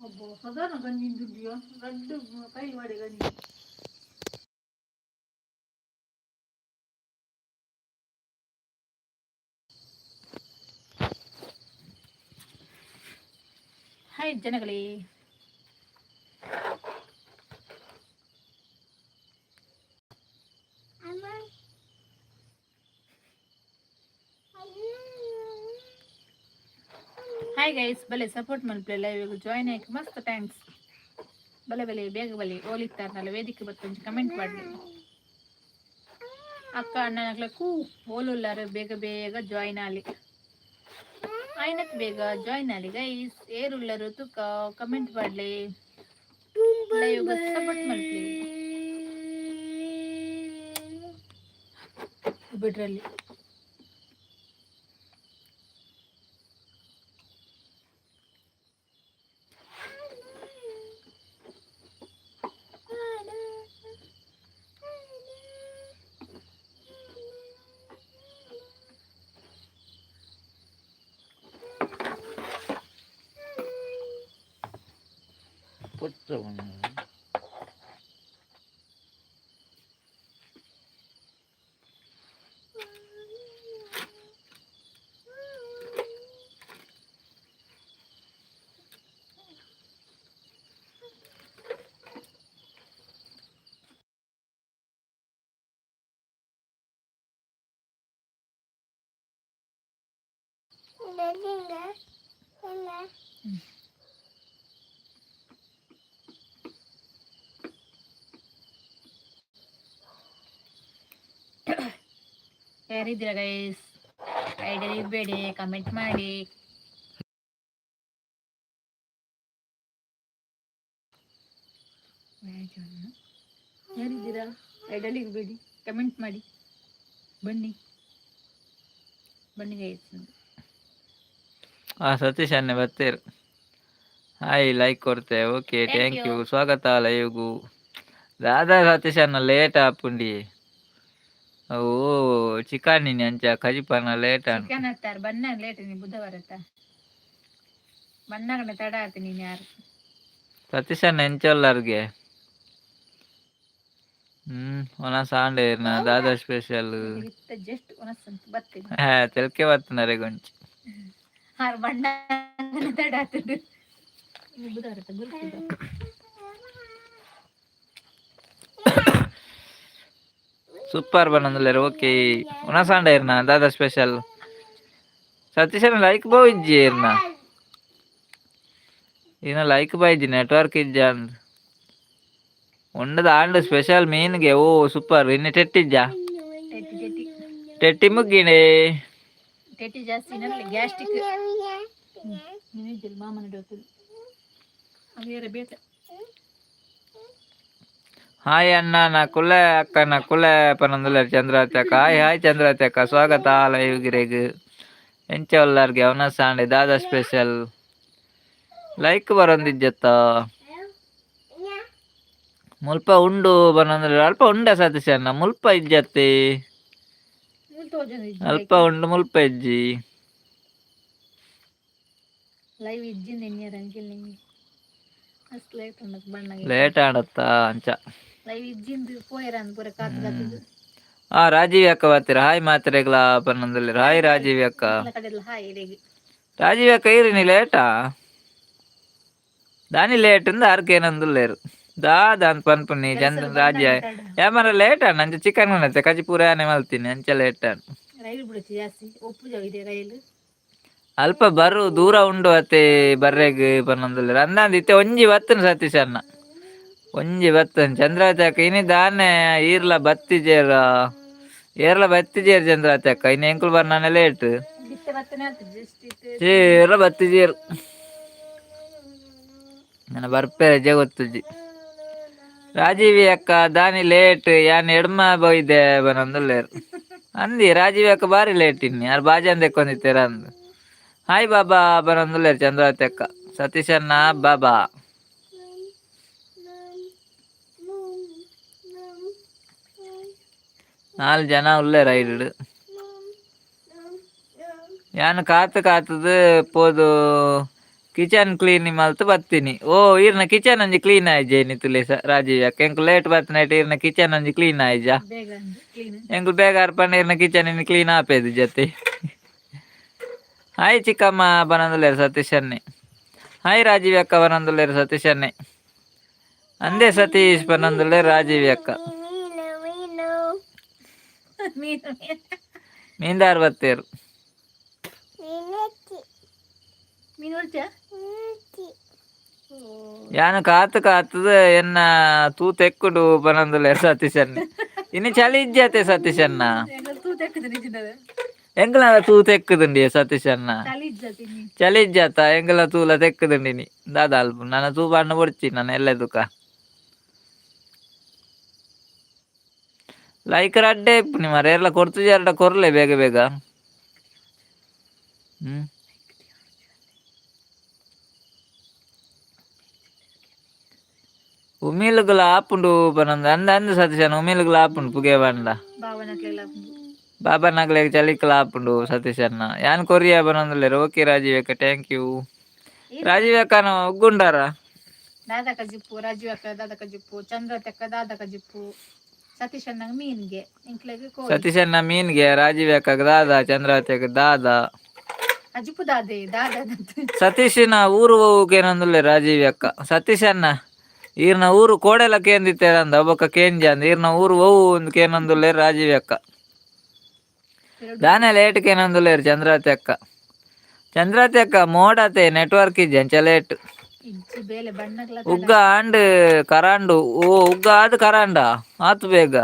ಒಬ್ಬ ಸಾಧಾರಣ ಗಂಜಿ ದುಡ್ಡಿಯೋ ರಡ್ಡು ಕೈ ಮಾಡಿ ಗಂಜಿ. ಹಾಯ್ ಜನಗಳೇ. ಹಾಯ್ ಗೈಸ್, ಬಲೆ ಸಪೋರ್ಟ್ ಮಲ್ಪಲೆ. ಲೈವ್ ಜಾಯ್ನ್ ಆಯ್ಕೆ ಮಸ್ತ್ thanks. ಬಲೆ ಬಲೆ, ಬೇಗ ಬಲೆ. ಓಲಿತ್ತಾರನಲ್ಲ ವೇದಿಕೆ ಬತ್ತೊಂಜಿ ಕಮೆಂಟ್ ಮಾಡಲಿ. ಅಕ್ಕ ಅಣ್ಣನಕ್ಲೆ ಕೂ ಓಲುಲ್ಲಾರು, ಬೇಗ ಬೇಗ ಜಾಯ್ನ್ ಆಲಿ. ಆಯ್ನತ್ ಬೇಗ ಜಾಯ್ನ್ ಆಲಿ ಗೈಸ್. ಏರುಲ್ಲರು ತುಕ್ಕ ಕಮೆಂಟ್ ಮಾಡಲಿ, ಲೈವ್ ಸಪೋರ್ಟ್ ಮಲ್ಪಲೆ. ಬಿಡ್ರಲ್ಲಿ. ಪುಚ್ಚ. ಯಾರಿದ್ದೀರಾ ಗೈಸ್? ಐಡಿಯಾ ಇರಬೇಡಿ, ಕಮೆಂಟ್ ಮಾಡಿ. ಯಾರಿದ್ದೀರಾ? ಐಡಿಯಲ್ ಇರಬೇಡಿ, ಕಮೆಂಟ್ ಮಾಡಿ. ಬನ್ನಿ ಬನ್ನಿ ಗೈಸ್. ಆ ಸತೀಶ್ ಅಣ್ಣೆ ಬತ್ತೇರು. ಹಾಯ್, ಲೈಕ್ ಕೊಡ್ತೆ. Okay. Thank thank you. You. ಸ್ವಾಗತ ಲೈವ್ಗು. ದಾದಾ ಸತೀಶ್ ಅಣ್ಣ, ಲೇಟ್ ಆಪುಂಡಿ. ಓ ಚಿಕನ್ ಅಂಚ ಕಜಿಪನ ಲೇಟ್ ಆಂಡ್. ಚಿಕನ್ ಹತ್ತಾರ ಬಣ್ಣ ಲೇಟ್ ನೀ ಬುಧವಾರ ಅತ್ತ ಬಣ್ಣ ಕಡೆ ತಡ ಆತ ನೀನು ಯಾರು. ಸತೀಶ್ ಅಣ್ಣ ಎಂಚೊಲ್ಲರ್ಗೆ? ಒಣ ಸಾಂಡೇರ್ನ ದಾದಾ ಸ್ಪೆಷಲ್? ಇತ್ತ ಜಸ್ಟ್ ಒನಸಂತ ಬತ್ತೀನಿ. ಹಾ, ತೆಲ್ಕೆ ಬತ್ತನರೆ ಗೊಂಚಿ. ಆರು ಬಣ್ಣ ತಡ ಆತದು ಬುಧವಾರ ಅತ್ತ ಗುರುತಿದ್ದ. ಸೂಪರ್ ಬನ್ನಂದುಲ್ಲೆರ್. ಓಕೆ, ಒಣ ಸಾಂಡೇರ್ನ ದಾದಾ ಸ್ಪೆಷಲ್? ಸತೀಶ್ ಅಣ್ಣ ಲೈಕ್ ಬಹು ಇಜ್ಜಿ ಇರ್ನ. ಇನ್ನ ಲೈಕ್ ಬೈಜಿ, ನೆಟ್ವರ್ಕ್ ಇಜ್ಜ ಅಂದ್. ಉಂಡದ ಆಂಡ್ ಸ್ಪೆಷಲ್ ಮೀನ್ಗೆ. ಓ ಸೂಪರ್. ಇನ್ನು ಟೆಟ್ಟಿಜ್ಜಾ? ಟೆಟ್ಟಿ ಟೆಟ್ಟಿ. ಟೆಟ್ಟಿ ಮುಗ್ಗಿಣೆ. ಟೆಟ್ಟಿ ಜಾಸ್ತಿ ನಲ್ಲಿ ಗ್ಯಾಸ್ಟ್ರಿಕ್. ನೀನಿದ್ದಿಲ್ಲ ಮಾಮನ ಡೋತದು ಅವೇರ ಬೇಟ. ಹಾಯ್ ಅಣ್ಣ ನಾ ಕುಲ್ಲ, ಅಕ್ಕ ನಾ ಕುಲ್ಲ ಪನಂದುಲ್ಲೆರ್ ಚಂದ್ರಾವತಿ ಅಕ್ಕ. ಹಾಯ್ ಹಾಯ್ ಚಂದ್ರಾವತಿ ಅಕ್ಕ, ಸ್ವಾಗತ ಲೈವ್ ಗಿರೆಗ್. ಎಂಚ ಉಲ್ಲರ್ಗೆ? ಅವನ ಸಾಂಡೆ ದಾದಾ ಸ್ಪೆಷಲ್? ಲೈಕ್ ಬರೊಂದಿಜ್ಜತ್ತ. ಮುಲ್ಪ ಉಂಡು ಬನ್ನಂದ್ರೆ ಅಲ್ಪ ಉಂಡ ಸತೀಶ್ ಅಣ್ಣ, ಮುಲ್ಪ ಇಜ್ಜತ್ತೆ. ತೋಜೊಂದು. ಅಲ್ಪ ಉಂಡು, ಮುಲ್ಪ ಇಜ್ಜಿ. ಲೈವ್ ಇಜ್ಜಿಂದ ಎನ್ನಿಯರ್ ಅಂಕಿಲ್ ನಿಂಗೆ ಮಸ್ತ್ ಲೇಟ್ ಉಂಡತ್ ಬಣ್ಣ. ಲೇಟ್ ಆಡತ್ತ ಅಂಚ. ಲೈವ್ ಇಜ್ಜಿಂದು ಪೋಯರ ಅಂದ್ ಪೂರ ಕಾತು ಕಾತದು. ಆ ರಾಜೀವ್ ಅಕ್ಕ ಬರ್ತೀರ. ಹಾಯ್ ಮಾತ್ರೆಗ್ಲಾ ಪನ್ನೊಂದುಲ್ಲೆರ್. ಹಾಯ್ ರಾಜೀವ್ ಅಕ್ಕ. ಕಡೆಲ್ಲ ಹಾಯ್ ಇರೆಗ್. ರಾಜೀವ್ ಅಕ್ಕ, ಇರಿ ಲೇಟಾ? ದಾನಿ ಲೇಟ್ ಇಂದ ಆರ್ಕೇನಂದುಲ್ಲೆರ್. ದಾದ ಅಂತ ಪನ್ಪುನಿ ಚಂದ್ರ ರಾಜ್ಯ ಯಾಮರ ಲೇಟ್ ಅಣ್ಣ. ಅಂಚ ಚಿಕನ್ ಉಣ್ಣತ್ತೆ ಕಜಿ ಪೂರ ಆನೆ ಮಲ್ತೀನಿ, ಅಂಚ ಲೇಟ್ ಅಣ್ಣ. ರೈಲು ಬಿಡುತ್ತೆ ಜಾಸ್ತಿ ಒಪ್ಪು ಇದೆ ರೈಲು. ಅಲ್ಪ ಬರು ದೂರ ಉಂಡು ಅತ್ತೆ ಬರ್ರೆಗ್ ಪನ್ನೊಂದುಲ್ಲೆರ್. ಅಂದಾಂದ್ ಇತ್ತೆ ಒಂಜಿ ಬತ್ತನ ಸತೀಶ್ ಅಣ್ಣ, ಒಂಜಿ ಬತ್ತನ್. ಚಂದ್ರಾವತಿ ಅಕ್ಕ, ಇನಿ ದಾನೆ ಈರ್ಲ ಬತ್ತಿಜೇರ? ಏರ್ಲ ಬತ್ತಿಜೇರ್ ಚಂದ್ರಾವತಿ ಅಕ್ಕ. ಇನ್ನು ಎಂಕುಲು ಬರ್ನಾನೆ ಲೇಟ್. ಇತ್ತೆ ಬತ್ತನೆ ಆತು ಜಸ್ಟ್ ಇತ್ತೆ. ಚೇರ ಬತ್ತಿಜೇರು. ನನ್ನ ಬರ್ಪೆ ರಜೆ ಗೊತ್ತುಜಿ. ರಾಜೀವಿ ಅಕ್ಕ, ದಾನಿ ಲೇಟ್? ಯಾನ್ ಎಡ್ಮ ಬೈದೆ ಬನಂದುಲ್ಲೆರ್. ಅಂದಿ ರಾಜೀವಿ ಅಕ್ಕ ಬಾರಿ ಲೇಟ್ ಇನ್ನಿ. ಯಾರು ಬಾಜಾನ್ ದೆಕ್ಕೊಂದಿತ್ತೆರ ಅಂದ್. ಹಾಯ್ ಬಾಬಾ ಬನಂದುಲ್ಲೆರ್ ಚಂದ್ರಾವತಿ ಅಕ್ಕ. ಸತೀಶ್ ಅಣ್ಣ ಬಾಬಾ. ನಾಲ್ ಜನ ಉಲ್ಲೆರ್ ಐಡ್. ಯಾನ್ ಕಾತು ಕಾತದು ಪೋದು ಕಿಚನ್ ಕ್ಲೀನ್ ಮಲ್ತು ಬತ್ತೀನಿ. ಓ, ಈರ್ನ ಕಿಚನ್ ಒಂಜಿ ಕ್ಲೀನ್ ಆಯ್ಜೆ ನಿತುಲೆ ರಾಜೀವ್ ಅಕ್ಕ. ಎಂಕ್ ಲೇಟ್ ಬತ್ತಿನೈಟ್ ಈರ್ನ ಕಿಚನ್ ಒಂಜಿ ಕ್ಲೀನ್ ಆಯ್ಜ. ಬೇಗ ಕ್ಲೀನ್. ಎಂಕುಲು ಬೇಗ ಅರ್ಪಂಡ ಈರ್ನ ಕಿಚನ್ ಇನ್ನು ಕ್ಲೀನ್ ಆಪೇದು ಜೊತೆ. ಹಾಯ್ ಚಿಕ್ಕಮ್ಮ ಬನಂದುಲ್ಲೇರು ಸತೀಶ್ ಅನ್ನೆ. ಹಾಯ್ ರಾಜೀವ್ ಅಕ್ಕ ಬನಂದುಲ್ಲೇರು ಸತೀಶ್ ಅನ್ನೆ. ಅಂದೇ ಸತೀಶ್ ಬನಂದುಲ್ಲೇರು ರಾಜೀವ್ ಅಕ್ಕ. ಮೀನು. ಮೀನ್ದಾರ್ ಬತ್ತೇರು. ಮೀನು ಹೊಡ್ಚ. ಯಾನು ಕಾತು ಕಾತದ ಎನ್ನ ತೂ ತೆಕ್ಕುಡು ಬನಂದುಲ್ಲೇರು ಸತೀಶ್ ಅನ್ನೆ. ಇನ್ನು ಚಳಿ ಇಜ್ಜತೆ ಸತೀಶ್ ಅನ್ನ. ತೂ ತೆಕ್ಕದ ನಿಜಿನದ. ಎಂಕಲ ತೂ ತೆಕ್ಕುದುಂಡಿ ಸತೀಶ್ ಅನ್ನ. ಚಳಿ ಇಜ್ಜತಿ ನೀ. ಚಳಿ ಇಜ್ಜಾತ, ಎಂಕಲ ತೂಲ ತೆಕ್ಕುದುಂಡಿನಿ ದಾದ ಅಲ್ಪ ನನ್ನ ತೂ ಬಣ್ಣ ಬೊಡ್ಚಿ ನಾನು ಎಲ್ಲ ದುಕ. ಲೈಕ್ ರಡ್ಡೆ ಇಪ್ಪು ನಿಮ್ಮ ಎಲ್ಲ ಕೊಡ್ತು ಎರಡ ಕೊರ್ಲೆ ಬೇಗ ಬೇಗ. ಉಮಿಲುಗುಲ ಆಪುಂಡು ಪನಂದು ಅಂದ ಅಂದ ಸತೀಶನ. ಉಮಿಲುಗುಲ ಆಪುಂಡು ಪುಗೆ ಬಂಡ. ಭಾವನಕ್ಲೆಲ್ಲ. ಬಾಬಾ ನಗಲೆಗ್ ಚಲಿಕಲ ಆಪುಂಡು ಸತೀಶಣ್ಣ. ಯಾನ್ ಕೊರಿಯಾ ಬನೊಂದುಲ್ಲೆರ್. ಓಕೆ ರಾಜೀವ್ ಅಕ್ಕ, thank you. Rajiv ಅಕ್ಕನ ಉಗ್ಗುಂಡಾರ. ದಾದಕ ಜಿಪ್ಪು ರಾಜೀವ್ ಅಕ್ಕ, ದಾದಕ ಜಿಪ್ಪು ಚಂದ್ರ ತೆಕ್ಕ, ದಾದಕ ಜಿಪ್ಪು ಸತೀಶ್ ಅಣ್ಣಂಗ್ ಮೀನ್ಗೆ, ಇಂಕ್ಲೆಗ್ ಕೋಳಿ. ಸತೀಶಣ್ಣ ಮೀನ್ಗೆ, ರಾಜೀವ್ ಅಕ್ಕಗ್ ದಾದ, ಚಂದ್ರಾವತಿ ಅಕ್ಕ ದಾದ. ಆ ಜಿಪ್ಪು ದಾದೆ ದಾದ. ಸತೀಶನ ಊರು ಹೋಗೇನಂದುಲ್ಲೆ ರಾಜೀವ್ ಅಕ್ಕ. ಸತೀಶಣ್ಣ ಈರ್ನ ಊರು ಕೋಡೆಲ ಕೇಂದಿತ್ತೇರಂದ ಒಬ್ಬಕ್ಕ ಕೇಂಜ ಅಂದ. ಈರ್ನ ಊರು ಓವು ಒಂದು ಕೇನಂದುಲ್ಲೆ ರಾಜೀವ್ ಅಕ್ಕ. ದಾನೆ ಲೇಟ್ ಕೇನಂದುಲ್ಲೇರು ಚಂದ್ರಾವತಿ ಅಕ್ಕ. ಚಂದ್ರಾವತಿ ಅಕ್ಕ ಮೋಡತೆ ನೆಟ್ವರ್ಕ್ ಇಜ್ಜಿ, ಅಂಚ ಲೇಟ್. ಇಜ್ಜಿ ಬೇಲೆ ಬಣ್ಣಗ್ಲ. ಉಗ್ಗ ಆಂಡ್ ಕರಾಂಡು. ಓ, ಉಗ್ಗ ಆದ್ ಕರಾಂಡ ಆತು ಬೇಗ.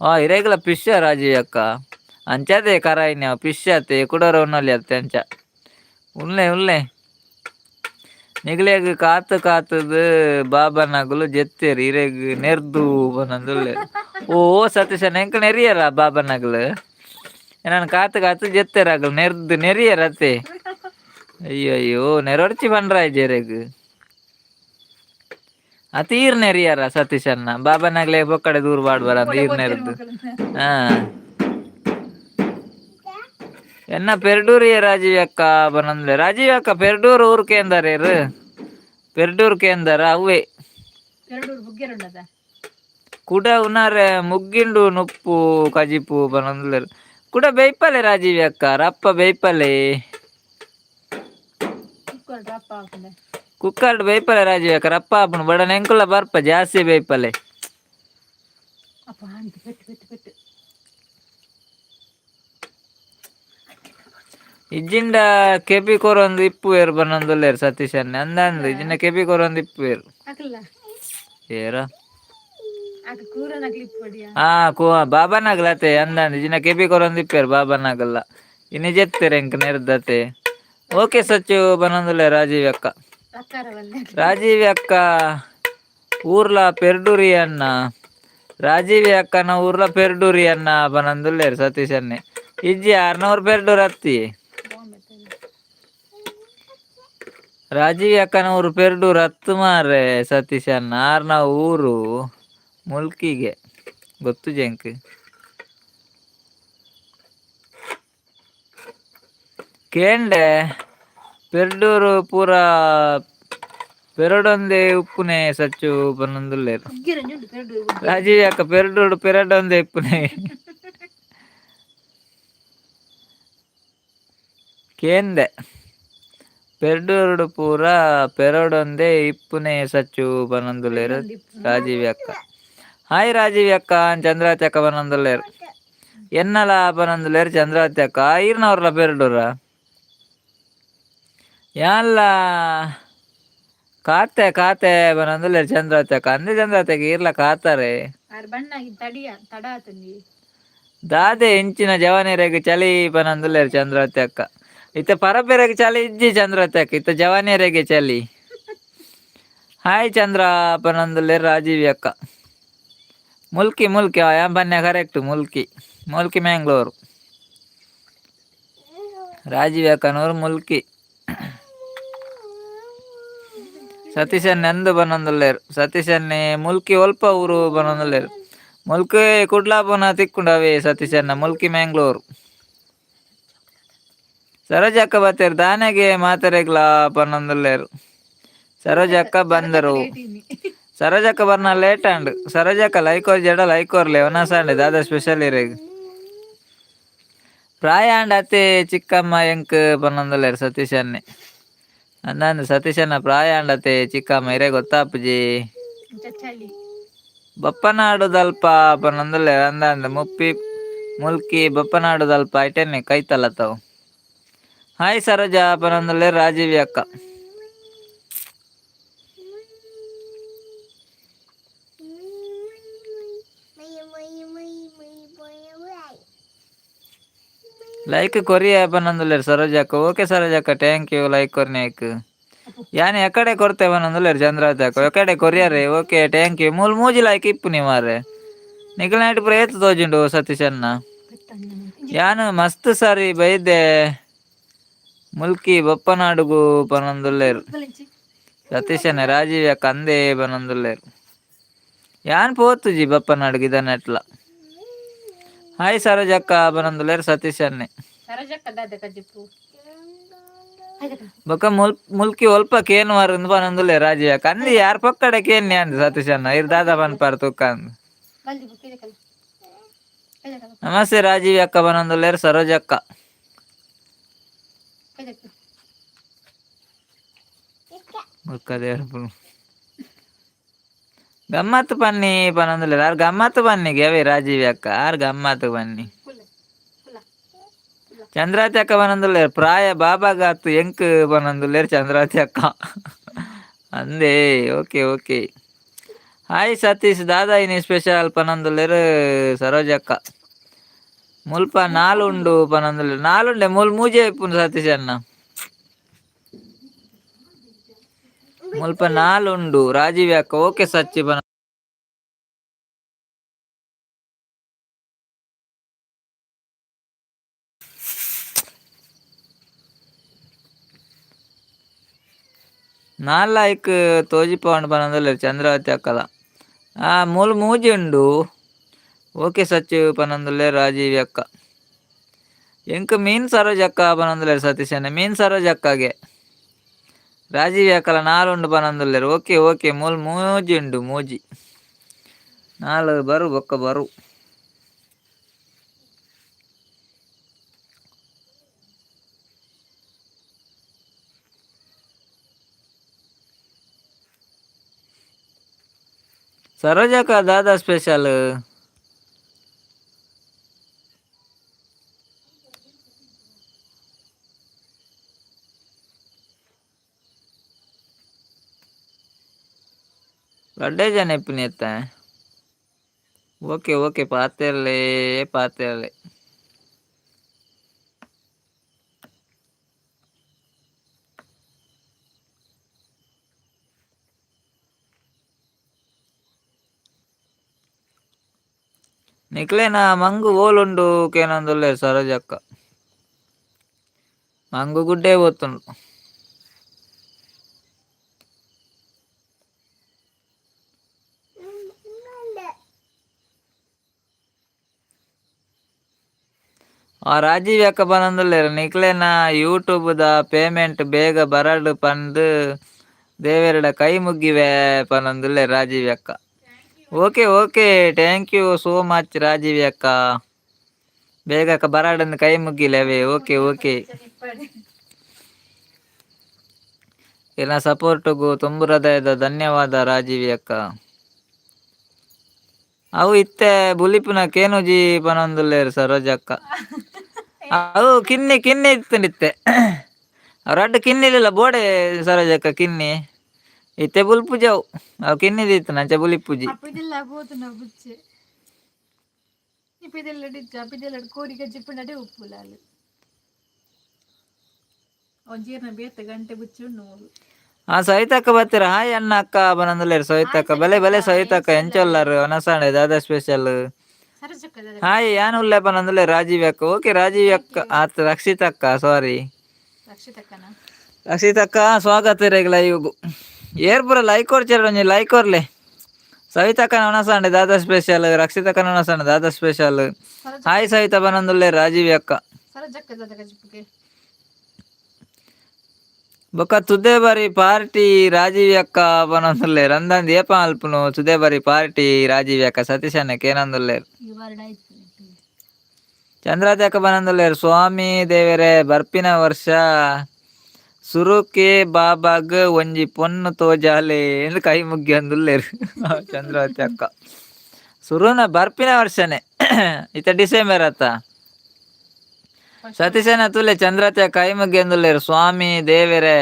ಆ ಇರೇಗಲ ಪಿಶ್ಶ ರಾಜೀವ್ ಅಕ್ಕ. ಅಂಚದೆ ಕರಾಯಿನ ಪಿಶ್ ಅತ್ತೆ ಕುಡೋರ ಉನ್ನೊಲಿ ಅತ್ತೆ ಅಂಚ. ಉಲ್ಲೆ ಉಲ್ಲೆ ನಿಗಲೆಗ್ ಕಾತು ಕಾತದು ಬಾಬನಗುಲು ಜೆತ್ತೇರು ಇರೆಗ್ ನೆರ್ದು ಬನಂದುಲ್ಲೆ. ಓ ಸತೀಶನ್, ಎಂಕ್ ನೆರಿಯರ ಬಾಬನಗಲು? ನಾನು ಕಾತು ಕಾತು ಜೆತ್ತೇರು ಅಗಲು ನೆರ್ದು ನೆರಿಯರ ಅತ್ತೆ. ಅಯ್ಯೋ ಅಯ್ಯೋ, ನೆರೊಡ್ಚಿ ಪನ್ರಾಯ್ ಇರೆಗ್. ಅತೀರ್ ನೆರಿಯರ ಸತೀಶಣ್ಣ? ಬಾಬನಾಗ್ಲೇ ಬೊಕ್ಕಡೆ ದೂರ ಬಾಡ್ಬಾರ ನೀರ್ ನೆರ್ದು. ಹಾ, ಎನ್ನ ಪೆರ್ಡೂರಿಯ ರಾಜೀವ್ ಅಕ್ಕ ಬನಂದ್ಲೆ. ರಾಜೀವ್ ಅಕ್ಕ ಪೆರ್ಡೂರು ಊರು ಕೇಂದರೇರು? ಪೆರ್ಡೂರು ಕೇಂದರ ಅವೇ. ಪೆರಡೂರು ಬುಗ್ಗೆರುಂಡದ. ಕುಡ ಉನಾರೆ ಮುಗ್ಗಿಂಡು ನುಪ್ಪು ಕಜಿಪು ಬನಂದ್ಲೇರು. ಕುಡ ಬೇಯ್ಪಲೆ ರಾಜೀವ್ ಅಕ್ಕ, ರಪ್ಪ ಬೇಯ್ಪಲೆ. ಕುಕ್ಕರ್ ಡ್ರಾಪ್ ಹಾಕೊಂಡೆ. ಕುಕ್ಕರ್ ಬೇಯ್ಪಲೆ ರಾಜೀವ್ ಅಕ್ಕ, ರಪ್ಪ ಆಪುಂಡು. ಬಡ ನೆಂಕುಲ ಬರ್ಪ ಜಾಸ್ತಿ ಬೇಯ್ಪಲೆ. ಅಪ್ಪ ಅಂತ ಪೆಟ್ಟು ಪೆಟ್ಟು ಪೆಟ್ಟು. ಇಜ್ಜಿಂಡ ಕೆಬಿ ಕೊರೊಂದು ಇಪ್ಪುವೇರು ಬನ್ನೊಂದುಲ್ಲೇರು ಸತೀಶ್ ಅಣ್ಣೆ. ಅಂದಂದು ಇಜ್ಜಿಂಡ ಕೆಬಿ ಕೊರೊಂದು ಇಪ್ಪುವೇರು. ಹಾಕಲ್ಲ. ಏರ. ಆಕ ಕೂರನ ಕ್ಲಿಪ್ ಹೊಡಿಯ. ಹಾ, ಕೋ ಬಾಬಾನಾಗಲತೆ ಅಂದಂದು ಇಜ್ಜಿಂಡ ಕೆಬಿ ಕೊರೊಂದು ಇಪ್ಪೇರು ಬಾಬಾನಾಗಲ್ಲ. ಇನ್ನು ಜೆತ್ತೆರ್ ಎಂಕ್ ನೆರ್ದತೆ. ಓಕೆ ಸಚ್ಚು ಬನ್ನೊಂದುಲ್ಲೆ ರಾಜೀವ್ ಅಕ್ಕ. ರಕ್ಕಾರವಲ್ಲೇ. ರಾಜೀವ್ ಅಕ್ಕ ಊರ್ಲ ಪೆರ್ಡೂರಿ ಅಣ್ಣ. ರಾಜೀವಿ ಅಕ್ಕನ ಊರ್ಲ ಪೆರ್ಡೂರಿ ಅಣ್ಣ ಬನ್ನೊಂದುಲ್ಲೇರು ಸತೀಶ್ ಅಣ್ಣೆ. ಇಜ್ಜಿ, ಆರ್ನೂರು ಪೆರ್ಡೂರು ಅತ್ತಿ. ರಾಜೀವ್ ಅಕ್ಕನ ಊರು ಪೆರ್ಡೂರು ಹತ್ತು ಮಾರ್ರೆ ಸತೀಶ್ ಅಣ್ಣ. ಆರ್ನ ಊರು ಮುಲ್ಕಿಗೆ ಗೊತ್ತು ಜಂಕ್. ಕೇಂಡೆ ಪೆರ್ಡೂರು ಪೂರ ಪೆರಡೊಂದೇ ಉಪ್ಪುನೆ ಸಚ್ಚು ಬನ್ನೊಂದುಲ್ಲೇರು. ಬುಗ್ಗೆರಂಜುಂಡು ಪೆರಡೂರು. ರಾಜೀವ್ ಅಕ್ಕ ಪೆರ್ಡೂರು ಪೆರಡೊಂದೇ ಇಪ್ಪುನೆ. ಕೇಂದೆ ಪೆರ್ಡೂರುಡು ಪೂರ ಪೆರಡೊಂದೇ ಇಪ್ಪುನೆ ಸಚ್ಚು ಬನ್ನೊಂದುಲ್ಲೇರು ರಾಜೀವ್ ಅಕ್ಕ. ಹಾಯ್ ರಾಜೀವ್ ಅಕ್ಕ, ಚಂದ್ರಾವತಿ ಅಕ್ಕ ಬನ್ನೊಂದುಲ್ಲೇರು. ಎನ್ನಲ ಬನ್ನೊಂದುಲ್ಲೇರು ಚಂದ್ರಾವತಿ ಅಕ್ಕ. ಈರ್ನವ್ರಲ್ಲ ಪೆರ್ಡೂರ ಯಾನ್ಲ ಕಾತೆ ಕಾತೆ ಬನ್ನೊಂದುಲ್ಲೇರು ಚಂದ್ರಾವತಿ ಅಕ್ಕ. ಅಂದೆ ಚಂದ್ರಾವತಿ ಅಕ್ಕ ಈರ್ಲ ಕಾತಾರೆ. ಆರ್ ಬಣ್ಣ ತಡಿಯ ತಡ ಆತಂದಿ. ದಾದೆ ಇಂಚಿನ ಜವಾನಿಯರಿಗೆ ಚಳಿ ಪನಂದುಲ್ಲೇರು ಚಂದ್ರಾವತಿ ಅಕ್ಕ. ಇತ್ತ ಪರಪೆರೆಗ್ ಚಳಿ ಇಜ್ಜಿ ಚಂದ್ರಾವತಿ ಅಕ್ಕ, ಇತ್ತ ಜವಾನಿಯರಿಗೆ ಚಳಿ. ಹಾಯ್ ಚಂದ್ರ ಪನಂದುಲ್ಲೇರು ರಾಜೀವ್ ಅಕ್ಕ. ಮುಲ್ಕಿ ಮುಲ್ಕಿ ಯಾನ್ ಪನ್ಯ ಕರೆಕ್ಟ್. ಮುಲ್ಕಿ ಮುಲ್ಕಿ ಮ್ಯಾಂಗ್ಳೂರು. ರಾಜೀವ್ ಅಕ್ಕನೂರು ಮುಲ್ಕಿ. ಸತೀಶನ್ ಎಂದು ಬನ್ನೊಂದುಲ್ಲೇರು ಸತೀಶನ್ನೇ. ಮುಲ್ಕಿ ಒಲ್ಪ ಊರು ಬನ್ನೊಂದುಲ್ಲೇರು. ಮುಲ್ಕಿ ಕುಡ್ಲ ಪೋನ ತಿಕ್ಕುಂಡು ಅವೇ ಸತೀಶನ್ನ. ಮುಲ್ಕಿ ಮ್ಯಾಂಗ್ಳೂರು. ಸರೋಜಕ್ಕ ಬತ್ತೇರು ದಾನೆಗೆ ಮಾತೆರೆಗ್ಲಾ ಪನ್ನೊಂದುಲ್ಲೇರು. ಸರೋಜಕ್ಕ ಬಂದರು. ಸರೋಜಕ್ಕ ಬರ್ನ ಲೇಟ್ ಅಂಡ್. ಸರೋಜಕ್ಕ ಲೈಕ್ ಜಡ ಲೈಕ್ ಕೊರ್ಲೆ ಒನಸಾಂಡೆ ದಾದಾ ಸ್ಪೆಷಲ್ ಇರೆಗ್. ಪ್ರಾಯ ಅಂಡ್ ಅತ್ತೆ ಚಿಕ್ಕಮ್ಮ ಎಂಕ್ ಪನ್ನೊಂದುಲ್ಲೇರು ಸತೀಶ್ ಅಣ್ಣೆ. ಅಂದಂದು ಸತೀಶಣ್ಣ ಪ್ರಾಯ ಅಂಡ್ ಅತ್ತೆ ಚಿಕ್ಕಮ್ಮ ಇರೆ ಗೊತ್ತಾಪುಜಿ. ಚಳಿ. ಬಪ್ಪನಾಡುದಲ್ಪ ಪನ್ನೊಂದುಲ್ಲೇರು. ಅಂದಂದು ಮುಪ್ಪಿ ಮುಲ್ಕಿ ಬಪ್ಪನಾಡುದಲ್ಪ ಐಟೆನ್ನೆ ಕೈತಲತ್ತವು. ಹಾಯ್ ಸರೋಜಾ ಪನ್ನೊಂದುಲ್ಲೇರು ರಾಜೀವಿ ಅಕ್ಕ. ಲೈಕ್ ಕೊರಿಯ ಪನ್ನೊಂದುಲ್ಲೇರು ಸರೋಜಕ್ಕ. ಓಕೆ ಸರೋಜಕ್ಕ, thank you like ಕೊರ್ನೇಕ್. ಯಾನ್ ಎಕಡೆ ಕೊರ್ತೆ ಪನ್ನೊಂದುಲ್ಲೇರು ಚಂದ್ರಾವತಿ ಅಕ್ಕ. ಎಕಡೆ ಕೊರಿಯರೆ. Okay thank you. ಮೂಲು ಮೂಜಿ ಲೈಕ್ ಇಪ್ಪು ನಿ ಮಾರ್ರೆ. ನಿಕಲ್ ನೈಟ್ ಪೂರ ಏತ್ ತೋಜುಂಡು ಸತೀಶ್ ಅಣ್ಣ. ಯಾನ್ ಮಸ್ತ್ ಸಾರಿ ಬೈದೆ ಮುಲ್ಕಿ ಬಪ್ಪನಾಡುಗು ಪನ್ನೊಂದುಲ್ಲೇರು ಸತೀಶಣ್ಣ. ರಾಜೀವ್ ಅಕ್ಕ ಅಂದೇ ಪನ್ನೊಂದುಲ್ಲೇರು. ಯಾನ್ ಪೋತುಜಿ ಬಪ್ಪನಾಡುಗು ಇದನ್ನೆಟ್ಲ. ಹಾಯ್ ಸರೋಜಕ್ಕ ಪನ್ನೊಂದುಲ್ಲೇರು ಸತೀಶ್ ಅಣ್ಣೆ. ಸರೋಜಕ್ಕ ದಾದ ಕಜಿಪ್ಪು. ಬೊಕ್ಕ ಮುಲ್ಕಿ ಒಲ್ಪ ಕೇನ್ ವಾರಂದು ಪನೊಂದುಲ್ಲೆ ರಾಜೀವ್ ಅಕ್ಕ. ಅಂದಿ ಯಾರ್ ಪಕ್ಕಡೆ ಕೇನ್ಯ ಅಂದ್ ಸತೀಶ್ ಅಣ್ಣ. ಇರ್ ದಾದ ಪನ್ಪಾರ್ ತುಕ್ಕ ಅಂದ್. ನಮಸ್ತೆ ರಾಜೀವ್ ಅಕ್ಕ ಪನೊಂದುಲ್ಲೇರು ಸರೋಜಕ್ಕ. ಬೊಕ್ಕ ದೇವರ ಗಮ್ಮತ್ತು ಪನ್ನಿ ಪನೊಂದುಲ್ಲೇರು. ಆರ್ ಗಮ್ಮತ್ತು ಪನ್ನಿಗೆ ಅವೇ ರಾಜೀವ್ ಅಕ್ಕ. ಆರ್ ಗಮ್ಮತ್ತು ಪನ್ನಿ. ಚಂದ್ರಾವತಿ ಅಕ್ಕ ಪನೊಂದುಲ್ಲೇರು ಪ್ರಾಯ ಬಾಬಾಗಾತು ಎಂಕ್ ಪನೊಂದುಲ್ಲೇರು ಚಂದ್ರಾವತಿ ಅಕ್ಕ. ಅಂದೇ ಓಕೆ ಓಕೆ. ಹಾಯ್ ಸತೀಶ್ ದಾದಾ ಇನಿ ಸ್ಪೆಷಲ್ ಪನೊಂದುಲ್ಲೇರು ಸರೋಜಕ್ಕ. ಮುಲ್ಪ ನಾಲುಂಡು ಪನೊಂದುಲ್ಲೇರು. ನಾಲುಂಡೆ ಮೂಲು ಮೂಜೆ ಇಪ್ಪುಂಡು ಸತೀಶ್ ಅಣ್ಣ. ಮುಲ್ಪ ನಾಲುಂಡು ರಾಜೀವ್ ಅಕ್ಕ. ಓಕೆ ಸಚ್ಚಿ ಪನ. ನಾಲ್ ಲೈಕ್ ತೋಜಿಪೌಂಡ್ ಪನೊಂದುಲ್ಲೇರು ಚಂದ್ರಾವತಿ ಅಕ್ಕಲ. ಆ ಮೂಲು ಮೂಜಿ ಉಂಡು. ಓಕೆ ಸಚ್ಚು ಪನೊಂದುಲ್ಲೇರು ರಾಜೀವ್ ಅಕ್ಕ. ಎಂಕ್ ಮೀನ್ ಸರೋಜಕ್ಕ ಪನೊಂದುಲ್ಲೇರು ಸತೀಶ್ ಅಣ್ಣ. ಮೀನ್ ಸರೋಜಕ್ಕಗೆ. ರಾಜೀವ್ ಅಕ್ಕಲ ನಾಲುಂಡು ಪನೊಂದುಲ್ಲೇರು. ಓಕೆ ಓಕೆ ಮೂಲು ಮೂಜಿ ಉಂಡು ಮೂಜಿ. ನಾಲ್ ಬರು ಬೊಕ್ಕ ಬರು. ಸರೋಜಕ್ಕ ದಾದಾ ಸ್ಪೆಷಲ್. ರಡ್ಡೆ ಜನ ಇಪ್ಪುನಿ ಅತ್ತ. ಓಕೆ ಓಕೆ ಪಾತೆರ್ಲೆ ಪಾತೆರ್ಲೆ. ನಿಕ್ಲೆನ ಮಂಗು ಓಲುಂಡು ಕೇನೊಂದುಲ್ಲೇರು ಸರೋಜಕ್ಕ. ಮಂಗು ಗುಡ್ಡೆ ಪೋತುಂಡು. ಆ ರಾಜೀವ್ ಅಕ್ಕ ಪನೊಂದುಲ್ಲೇರು ನಿಕ್ಲೆನ ಯೂಟ್ಯೂಬ್ ದ ಪೇಮೆಂಟ್ ಬೇಗ ಬರಡ್ ಪಂದ್ ದೇವೆರೆಡ ಕೈ ಮುಗ್ಗಿವೆ ಪನೊಂದುಲ್ಲೇರು ರಾಜೀವ್ ಅಕ್ಕ. Okay okay thank you so much Rajiv ಅಕ್ಕ. ಬೇಗ ಬರಡಂದು ಕೈ ಮುಗ್ಗಿಲೆ ಅವೇ. ಓಕೆ ಓಕೆ ಇರ್ನ ಸಪೋರ್ಟ್ಗು ತುಂಬು ಹೃದಯದ ಧನ್ಯವಾದ ರಾಜೀವಿ ಅಕ್ಕ. ಅವು ಇತ್ತೆ ಬುಲಿಪುನ ಕೇನುಜಿ ಪನೊಂದುಲ್ಲೇರು ಸರೋಜಕ್ಕ. ಅವು ಕಿನ್ನಿ ಕಿನ್ನಿ ಇತ್ತಂಡಿತ್ತೆ. ರಡ್ಡ್ ಕಿನ್ನಿಲಿಲ್ಲ ಬೋಡೆ ಸರೋಜಕ್ಕ ಕಿನ್ನಿ. ಇತ್ತೆ ಬುಲ್ಪುಜಿ ಅವು. ಅವು ಕಿನ್ನಿದಿತ್ತು ಅಂಚ ಬುಲಿಪುಜಿ. ಅಪ್ಪಿದೆಲ್ಲ ಪೋತುನ ಬುಚ್ಚೆ ಇಪ್ಪಿದೆಲ್ಲ ಅಪ್ಪಿದೆಲ್ಲ ಕೋರಿ ಕಜ್ಜಿಪ್ಪುಂಡಡೆ ಉಪ್ಪುಲಾಲು ಒಂಜೀರ್ನ ಬೇತೆ ಗಂಟೆ ಬುಚ್ಚು ನೂರು. ಆ ಸವಿತಕ್ಕ ಬತ್ತೀರ. ಹಾಯ್ ಅಣ್ಣ ಅಕ್ಕ ಪನೊಂದುಲ್ಲೇರು ಸವಿತಕ್ಕ. ಬಲೆ ಬಲೆ ಸವಿತಕ್ಕ ಎಂಚೊಲ್ಲರು ಒನಸಾಂಡೆ ದಾದಾ ಸ್ಪೆಷಲ್. ಸರೋಜಕ್ಕ ದಾದ. ಹಾಯ್ ಯಾನ್ ಉಲ್ಲೆ ಪನೊಂದುಲ್ಲೇರು ರಾಜೀವ್ ಅಕ್ಕ. ಓಕೆ ರಾಜೀವ್ ಅಕ್ಕ ಆತ್ ರಕ್ಷಿತ್ ಅಕ್ಕ ಸಾರಿ. ರಕ್ಷಿತಕ್ಕನ. ರಕ್ಷಿತಕ್ಕ ಸ್ವಾಗತ ಇರೆಗ್ ಲೈವ್ಗು. ಏರ್ ಪೂರ ಲೈಕ್ ಕೊರ್ಚೆರ್ ಒಂಜಿ ಲೈಕ್ ಕೊರ್ಲೆ. ಸವಿತಕ್ಕನ ಒನಸಾಂಡೆ ದಾದಾ ಸ್ಪೆಷಲ್. ರಕ್ಷಿತಕ್ಕನ ಒನಸಾಂಡೆ ದಾದಾ ಸ್ಪೆಷಲ್. ಸರೋಜ ಹಾಯ್ ಸವಿತಾ ಪನೊಂದುಲ್ಲೇರು ರಾಜೀವ್ ಅಕ್ಕ. ಸರೋಜಕ್ಕ ದಾದ ಕಜ್ಜಿಪ್ಪುಗೆ. ಬೊಕ ತುದೆ ಬಾರಿ ಪಾರ್ಟಿ ರಾಜೀವ್ ಅಕ್ಕ ಪನೊಂದುಲ್ಲೆರ್ ಅಂದಂದ್ ಏಪ ಮಲ್ಪುನು ತುದೆ ಬಾರಿ ಪಾರ್ಟಿ ರಾಜೀವ್ ಅಕ್ಕ ಸತೀಶಣ್ಣ ಕೇನೊಂದುಲ್ಲೆರ್. ಚಂದ್ರಾತಿ ಅಕ್ಕ ಪನೊಂದುಲ್ಲೆರ್ ಸ್ವಾಮಿ ದೇವೆರೆ ಬರ್ಪಿನ ವರ್ಷ ಸುರುಕೆ ಬಾಬಾಗ್ ಒಂಜಿ ಪೊನ್ನು ತೋಜಾಲೆ ಎಂದು ಕೈ ಮುಗ್ಗಿಯೊಂದುಲ್ಲೆರ್ ಚಂದ್ರಾವತಿ ಅಕ್ಕ. ಸುರುನ ಬರ್ಪಿನ ವರ್ಷನೇ ಇತ್ತ ಡಿಸೆಂಬರ್ ಅತ್ತ. ಸತೀಶನ ತೂಲೆ ಚಂದ್ರತೆ ಕೈ ಮುಗ್ಗಿಯೊಂದುಲ್ಲೆರ್ ಸ್ವಾಮಿ ದೇವೆರೆ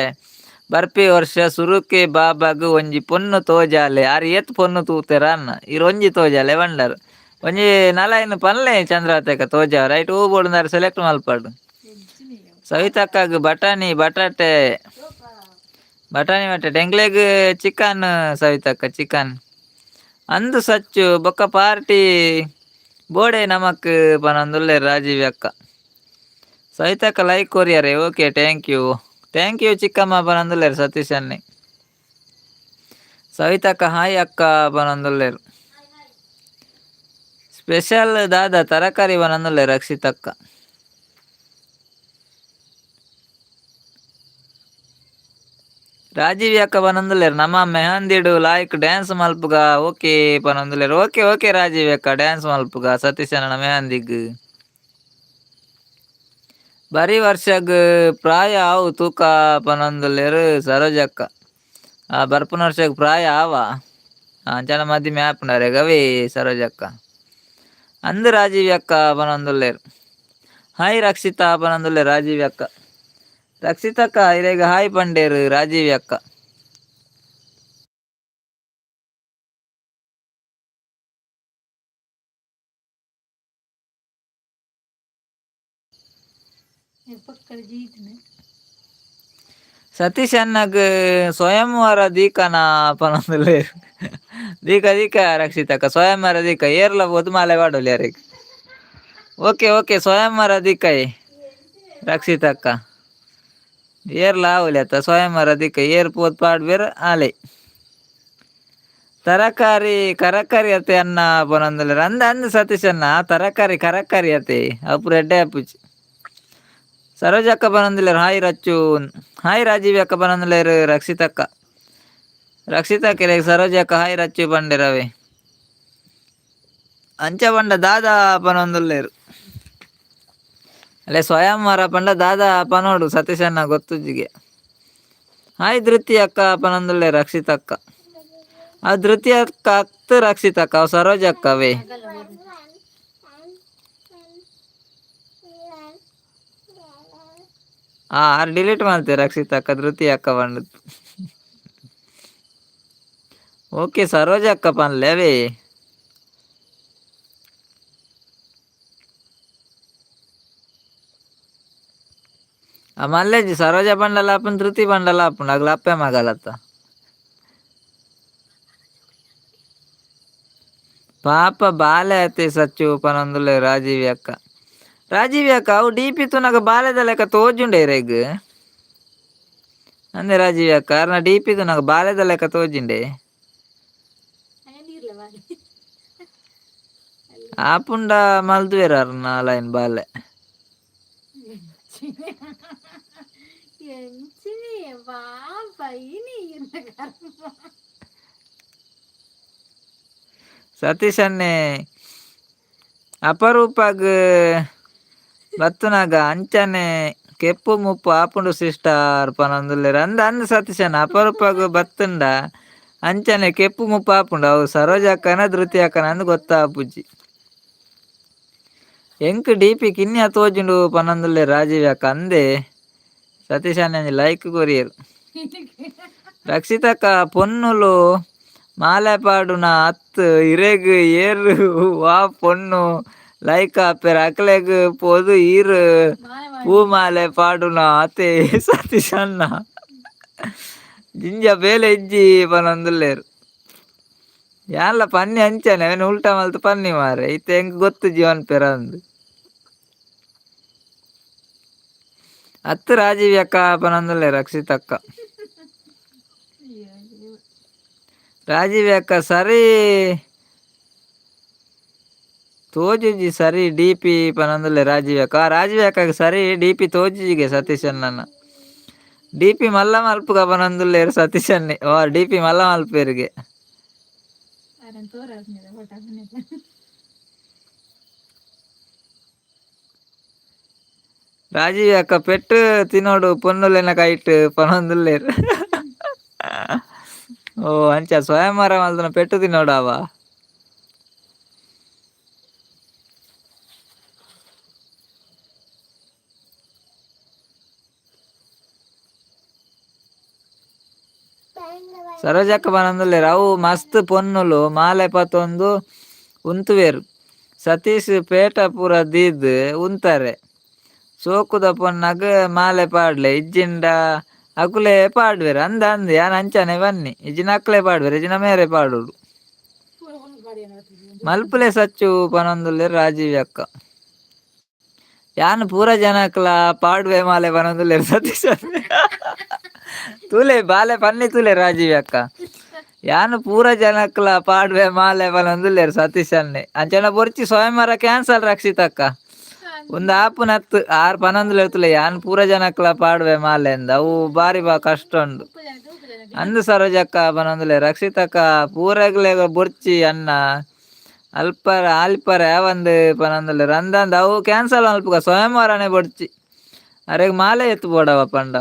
ಬರ್ಪಿ ವರ್ಷ ಸುರುಕೆ ಬಾಬಾಗ್ ಒಂಜಿ ಪೊನ್ನು ತೋಜಾಲೆ. ಆರ್ ಏತ್ ಪೊನ್ನು ತೂತೆರ ಅನ್ನ ಇರ್ ಒಂಜಿ ತೋಜಾಲೆ ಪಂಡರ್. ಒಂಜಿ ನಲೈನ್ ಪನ್ಲೆ ಚಂದ್ರಾವತಿ ಅಕ್ಕ ತೋಜಾವ ರೈಟ್ ಹೂ ಬೋಡುಂದಾರ್ ಸೆಲೆಕ್ಟ್ ಮಲ್ಪಡು. ಸವಿತಕ್ಕಾಗ್ ಬಟಾಣಿ ಬಟಾಟೆ ಬಟಾಣಿ ಬಟಾಟೆ ಎಂಕ್ಲೆಗ್ ಚಿಕನ್ ಸವಿತಕ್ಕ ಚಿಕನ್ ಅಂದು ಸಚ್ಚು ಬೊಕ್ಕ ಪಾರ್ಟಿ ಬೋಡೆ ನಮಕ್ ಪನೊಂದುಲ್ಲೆರ್ ರಾಜೀವ್ ಅಕ್ಕ. ಸವಿತಕ್ಕ like ಕೊರಿಯರೆ okay thank you thank you ಚಿಕ್ಕಮ್ಮ ಪನೊಂದುಲ್ಲೆರ್ ಸತೀಶ್ ಅಣ್ಣೆ. ಸವಿತಕ್ಕ ಹಾಯ್ ಅಕ್ಕ ಪನೊಂದುಲ್ಲೆರ್. ಸ್ಪೆಷಲ್ ದಾದಾ ತರಕಾರಿ ಪನೊಂದುಲ್ಲೆರ್ ರಕ್ಷಿತಕ್ಕ. ರಾಜೀವ್ ಅಕ್ಕ ಪನೊಂದುಲ್ಲೆರ್ ನಮ ಮೆಹಂದಿಡು ಲಾಯ್ಕ್ ಡ್ಯಾನ್ಸ್ ಮಲ್ಪುಗ ಓಕೆ ಪನೊಂದುಲ್ಲೆರ್. ಓಕೆ ಓಕೆ ರಾಜೀವ್ ಅಕ್ಕ ಡ್ಯಾನ್ಸ್ ಮಲ್ಪುಗ ಸತೀಶ್ ಅಣ್ಣನ ಮೆಹಂದಿಗ್. ಬರಿ ವರ್ಷಗ್ ಪ್ರಾಯ ಆವು ತೂಕ ಪನೊಂದುಲ್ಲೆರ್ ಸರೋಜಕ್ಕ. ಆ ಬರ್ಪುನ ವರ್ಷಗ್ ಪ್ರಾಯ ಆವ ಅಂಚನ ಮದಿಮೆ ಆಪುಂಡು ಅವೇ ಸರೋಜಕ್ಕ. ಅಂದ್ ರಾಜೀವ್ ಅಕ್ಕ ಪನೊಂದುಲ್ಲೆರ್. ಹಾಯ್ ರಕ್ಷಿತಾ ಪನೊಂದುಲ್ಲೆರ್ ರಾಜೀವ್ ಅಕ್ಕ. ರಕ್ಷಿತಕ್ಕ ಇರೆಗ್ ಹಾಯ್ ಪಂಡೇರು ರಾಜೀವ್ ಅಕ್ಕ. ಸತೀಶ್ ಅಣ್ಣಗ್ ಸ್ವಯಂವರ ದೀಕನ ಪನೊಂದುಲ್ಲೆರ್. ದೀಕ ದೀಕ ರಕ್ಷಿತಕ್ಕ ಸ್ವಯಂವರ ದೀಕ ಏರ್ಲ ಪೋದು ಮಾಲೆ ಪಾಡೊಲಿ ಅರೆಗ್. ಓಕೆ ಓಕೆ ಸ್ವಯಂವರ ದೀಕಯೆ ರಕ್ಷಿತಕ್ಕ. ಏರ್ಲ ಆವೊಲಿ ಅತ್ತ ಸ್ವಯಂವರ ದೀಕ ಏರ್ ಪೋದು ಪಾಡ್ಬೆರ್ ಆಲೆ. ತರಕಾರಿ ಕರಕಾರಿ ಅತ್ತೆ ಅಣ್ಣ ಪನೊಂದುಲ್ಲೆರ್. ಅಂದ್ ಅಂದ್ ಸತೀಶ್ ಅಣ್ಣ ತರಕಾರಿ ಕರಕಾರಿ ಅತ್ತೆ ಅವು ಪೂರ ಎಡ್ಡೆ ಆಪುಜಿ. ಸರೋಜ ಅಕ್ಕ ಪನೊಂದುಲ್ಲೆರ್ ಹಾಯ್ ರಚ್ಚು. ಹಾಯ್ ರಾಜೀವ್ ಅಕ್ಕ ಪನೊಂದುಲ್ಲೆರ್ ರಕ್ಷಿತಕ್ಕ. ರಕ್ಷಿತಕ್ಕ ಸರೋಜ ಅಕ್ಕ ಹಾಯ್ ರಚ್ಚು ಪಂಡೆರ್ ಅವೇ. ಅಂಚ ಪಂಡ ದಾದಾ ಪನೊಂದುಲ್ಲೆರ್. ಅಲ್ಲೇ ಸ್ವಯಂವರ ಪಂಡ ದಾದಾ ಪನೋಡು ಸತೀಶ್ ಅಣ್ಣ ಗೊತ್ತುಜ್ಜಿಗೆ. ಹಾಯ್ ಧೃತಿ ಅಕ್ಕ ಪನೊಂದುಲ್ಲೆರ್ ರಕ್ಷಿತಕ್ಕ. ಆ ಧೃತಿ ಅಕ್ಕ ಅತ್ ರಕ್ಷಿತಕ್ಕ ಅವು ಸರೋಜ ಅಕ್ಕ ಅವೇ. ಆರ್ ಡಿಲೀಟ್ ಮಲ್ತೆ ರಕ್ಷಿತಕ್ಕ ಧೃತಿ ಅಕ್ಕ ಪಂಡುದು. ಓಕೆ ಸರೋಜ ಅಕ್ಕ ಪನ್ಲೆ ಅವೇ. ಆ ಮಲ್ಲೆಜ್ಜಿ ಸರೋಜ ಪಂಡಲ ಆಪುಂಡು ಧೃತಿ ಪಂಡಲ ಆಪುಂಡು ಅಗ್ಲ ಅಪ್ಪೆ ಮಗಲತ್ತ. ಪಾಪ ಬಾಲೆ ಅತ್ತೆ ಸಚ್ಚು ಪನೊಂದುಲ್ಲೆರ್ ರಾಜೀವ್ ಅಕ್ಕ. ರಾಜೀವ್ ಅಕ್ಕ ಅವು ಡಿ ಪಿ ತೂನಗ ಬಾಲೆದ ಲೆಕ್ಕ ತೋಜುಂಡೆ ಇರೆಗ್. ಅಂದೆ ರಾಜೀವ್ ಅಕ್ಕ ಅರ್ನ ಡಿ ಪಿ ತೂನಗ ಬಾಲೆದ ಲೆಕ್ಕ ತೋಜುಂಡೆ. ಆಪುಂಡ ಮಲ್ದುವೆರ್ ಅರ್ನ ಲೈನ್ ಬಾಲೆ. ಸತೀಶ್ ಅಣ್ಣೆ ಅಪರೂಪಗ್ ಬತ್ತುನಗ ಅಂಚನೆ ಕೆಪ್ಪು ಮುಪ್ಪು ಆಪುಂಡು ಸಿಸ್ಟರ್ ಪನೊಂದುಲ್ಲೆರ್. ಅಂದ್ ಅಂದ್ ಸತೀಶ್ ಅಣ್ಣ ಅಪರೂಪಗ್ ಬತ್ತುಂಡ ಅಂಚನೆ ಕೆಪ್ಪು ಮುಪ್ಪು ಆಪುಂಡು ಅವು ಸರೋಜ ಅಕ್ಕನ ಧೃತಿ ಅಕ್ಕನ ಅಂದ್ ಗೊತ್ತಾಪುಜಿ. ಎಂಕ್ ಡಿ ಪಿ ಕಿನ್ಯ ತೋಜುಂಡು ಪನೊಂದುಲ್ಲೆರ್ ರಾಜೀವ್ ಅಕ್ಕ ಅಂದೆ. ಸತೀಶ್ ಅಣ್ಣೆ ಒಂಜಿ ಲೈಕ್ ಕೊರಿಯೆರ್. ರಕ್ಷಿತಕ್ಕ ಪೊನ್ನುಲು ಮಾಲೆ ಪಾಡುನ ಅತ್ತ್ ಇರೆಗ್ ಏರ್ ವಾ ಪೊಣ್ಣು ಲೈಕ್ ಆಪೆರ್ ಅಕ್ಲೆಗ್ ಪೋದು ಈರ್ ಪೂ ಮಾಲೆ ಪಾಡುನ ಅತೆ ಸತೀಶ್ ಅಣ್ಣ. ಜಿಂಜ ಬೇಲೆ ಇಜ್ಜಿ ಪನೊಂದುಲ್ಲೆರ್. ಯಾನ್ಲ ಪನ್ನಿ ಅಂಚನೆ ಅವೆನ್ ಉಲ್ಟಾ ಮಲ್ತ್ ಪನ್ನಿ ಮಾರ್ರೆ ಇತ್ತೆ ಎಂಕ್ ಗೊತ್ತುಜ್ಜಿ ಪನ್ಪೆರ್ ಅಂದ್. ಅತ್ತ್ ರಾಜೀವ್ ಅಕ್ಕ ಪನೊಂದುಲ್ಲೆರ್ ರಕ್ಷಿತಕ್ಕ. ರಾಜೀವ್ ಅಕ್ಕ ಸರಿ ತೋಜುಜಿ ಸರಿ ಡಿ ಪಿ ಪನೊಂದುಲ್ಲೆರ್ ರಾಜೀವ್ ಅಕ್ಕ. ರಾಜೀವ್ ಅಕ್ಕಗ್ ಸರಿ ಡಿ ಪಿ ತೋಜುಜಿಗೆ ಸತೀಶ್ ಅಣ್ಣನ. DP ಮಲ್ಲ ಮಲ್ಪುಗ ಪನೊಂದುಲ್ಲೆರ್ ಸತೀಶ್ ಅಣ್ಣೆ. ಓ ಡಿಪಿ ಮಲ್ಲ ಮಲ್ಪೆರ್ಗೆ. ಅರೆನ್ ತೋರಾತ್ನೆದ ಫೋಟೋ ಹಾಕುನೆತ. ರಾಜೀವ್ ಅಕ್ಕ ಪೆಟ್ಟು ತಿನ್ನೋಡು ಪೊನ್ನುಲೆನ ಕೈಟ್ ಪನೊಂದುಲ್ಲೆರ್. ಓ ಅಂಚ ಸ್ವಯಂವರ ಮಲ್ದನ ಪೆಟ್ಟು ತಿನ್ನೋಡಾವ. ಸರೋಜಕ್ಕ ಪನೊಂದುಲ್ಲೆರ್ ಅವು ಮಸ್ತ್ ಪೊನ್ನುಲು ಮಾಲೆ ಪತೊಂದು ಉಂತುವೆರ್ ಸತೀಶ್ ಪೇಟ ಪೂರ ದೀದ್ ಉಂತಾರೆ ಸೋಕುದ ಪೊನ್ನಗ್ ಮಾಲೆ ಪಾಡ್ಲೆ ಇಜ್ಜಿಂಡ ಅಕುಲೇ ಪಾಡ್ವೆರ್ ಅಂದ್ ಅಂದ್ ಯಾನ್ ಅಂಚನೆ ಬನ್ನಿ ಇಜ್ಜಿಂಡ ಅಕ್ಲೆ ಪಾಡ್ವೆರ್ ಇಜ್ಜಿಂಡ ಮೇರೆ ಪಾಡೋಡು. ಮಲ್ಪುಲೆ ಸಚ್ಚು ಪನೊಂದುಲ್ಲೆರ್ ರಾಜೀವ್ ಅಕ್ಕ. ಯಾನ್ ಪೂರ ಜನಕ್ಲ ಪಾಡುವೆ ಮಾಲೆ ಪನೊಂದುಲ್ಲೆರ್ ಸತೀಶ್. ತೂಲೆ ಬಾಲೆ ಪನ್ನಿ ತೂಲೆ ರಾಜೀವ್ ಅಕ್ಕ. ಯಾನ್ ಪೂರ ಜನಕ್ಲ ಪಾಡುವೆ ಮಾಲೆ ಪನೊಂದುಲ್ಲೆರ್ ಸತೀಶ್ ಅಣ್ಣೆ. ಅಂಚನ ಬೊರ್ಚಿ ಸ್ವಯಂವರ ಕ್ಯಾನ್ಸಲ್ ರಕ್ಷಿತ್ ಅಕ್ಕ. ಒಂದು ಆಪುನತ್ ಆರ್ ಪನೊಂದುಲ್ಲೆರ್ ತೂಲೆ ಯಾನ್ ಪೂರ ಜನಕ್ಲ ಪಾಡುವೆ ಮಾಲೆ ಅಂದ್ ಅವು ಬಾರಿ ಬಾ ಕಷ್ಟ ಉಂಡು. ಅಂದ್ ಸರೋಜಕ್ಕ ಪನೊಂದುಲ್ಲೆರ್ ರಕ್ಷಿತಕ್ಕ ಪೂರೆಗ್ಲೆಗ್ ಬೊರ್ಚಿ ಅಣ್ಣ ಅಲ್ಪರ ಆಲ್ಪರ ಯಾವಂದ್ ಪನೊಂದುಲ್ಲೆರ್ ಅಂದಂದ್ ಅವು ಕ್ಯಾನ್ಸಲ್ ಮಲ್ಪುಗ ಸ್ವಯಂವರನೇ ಬೊರ್ಚಿ ಅರೆಗ್ ಮಾಲೆ ಎತ್ತು ಬೋಡವ ಪಂಡ.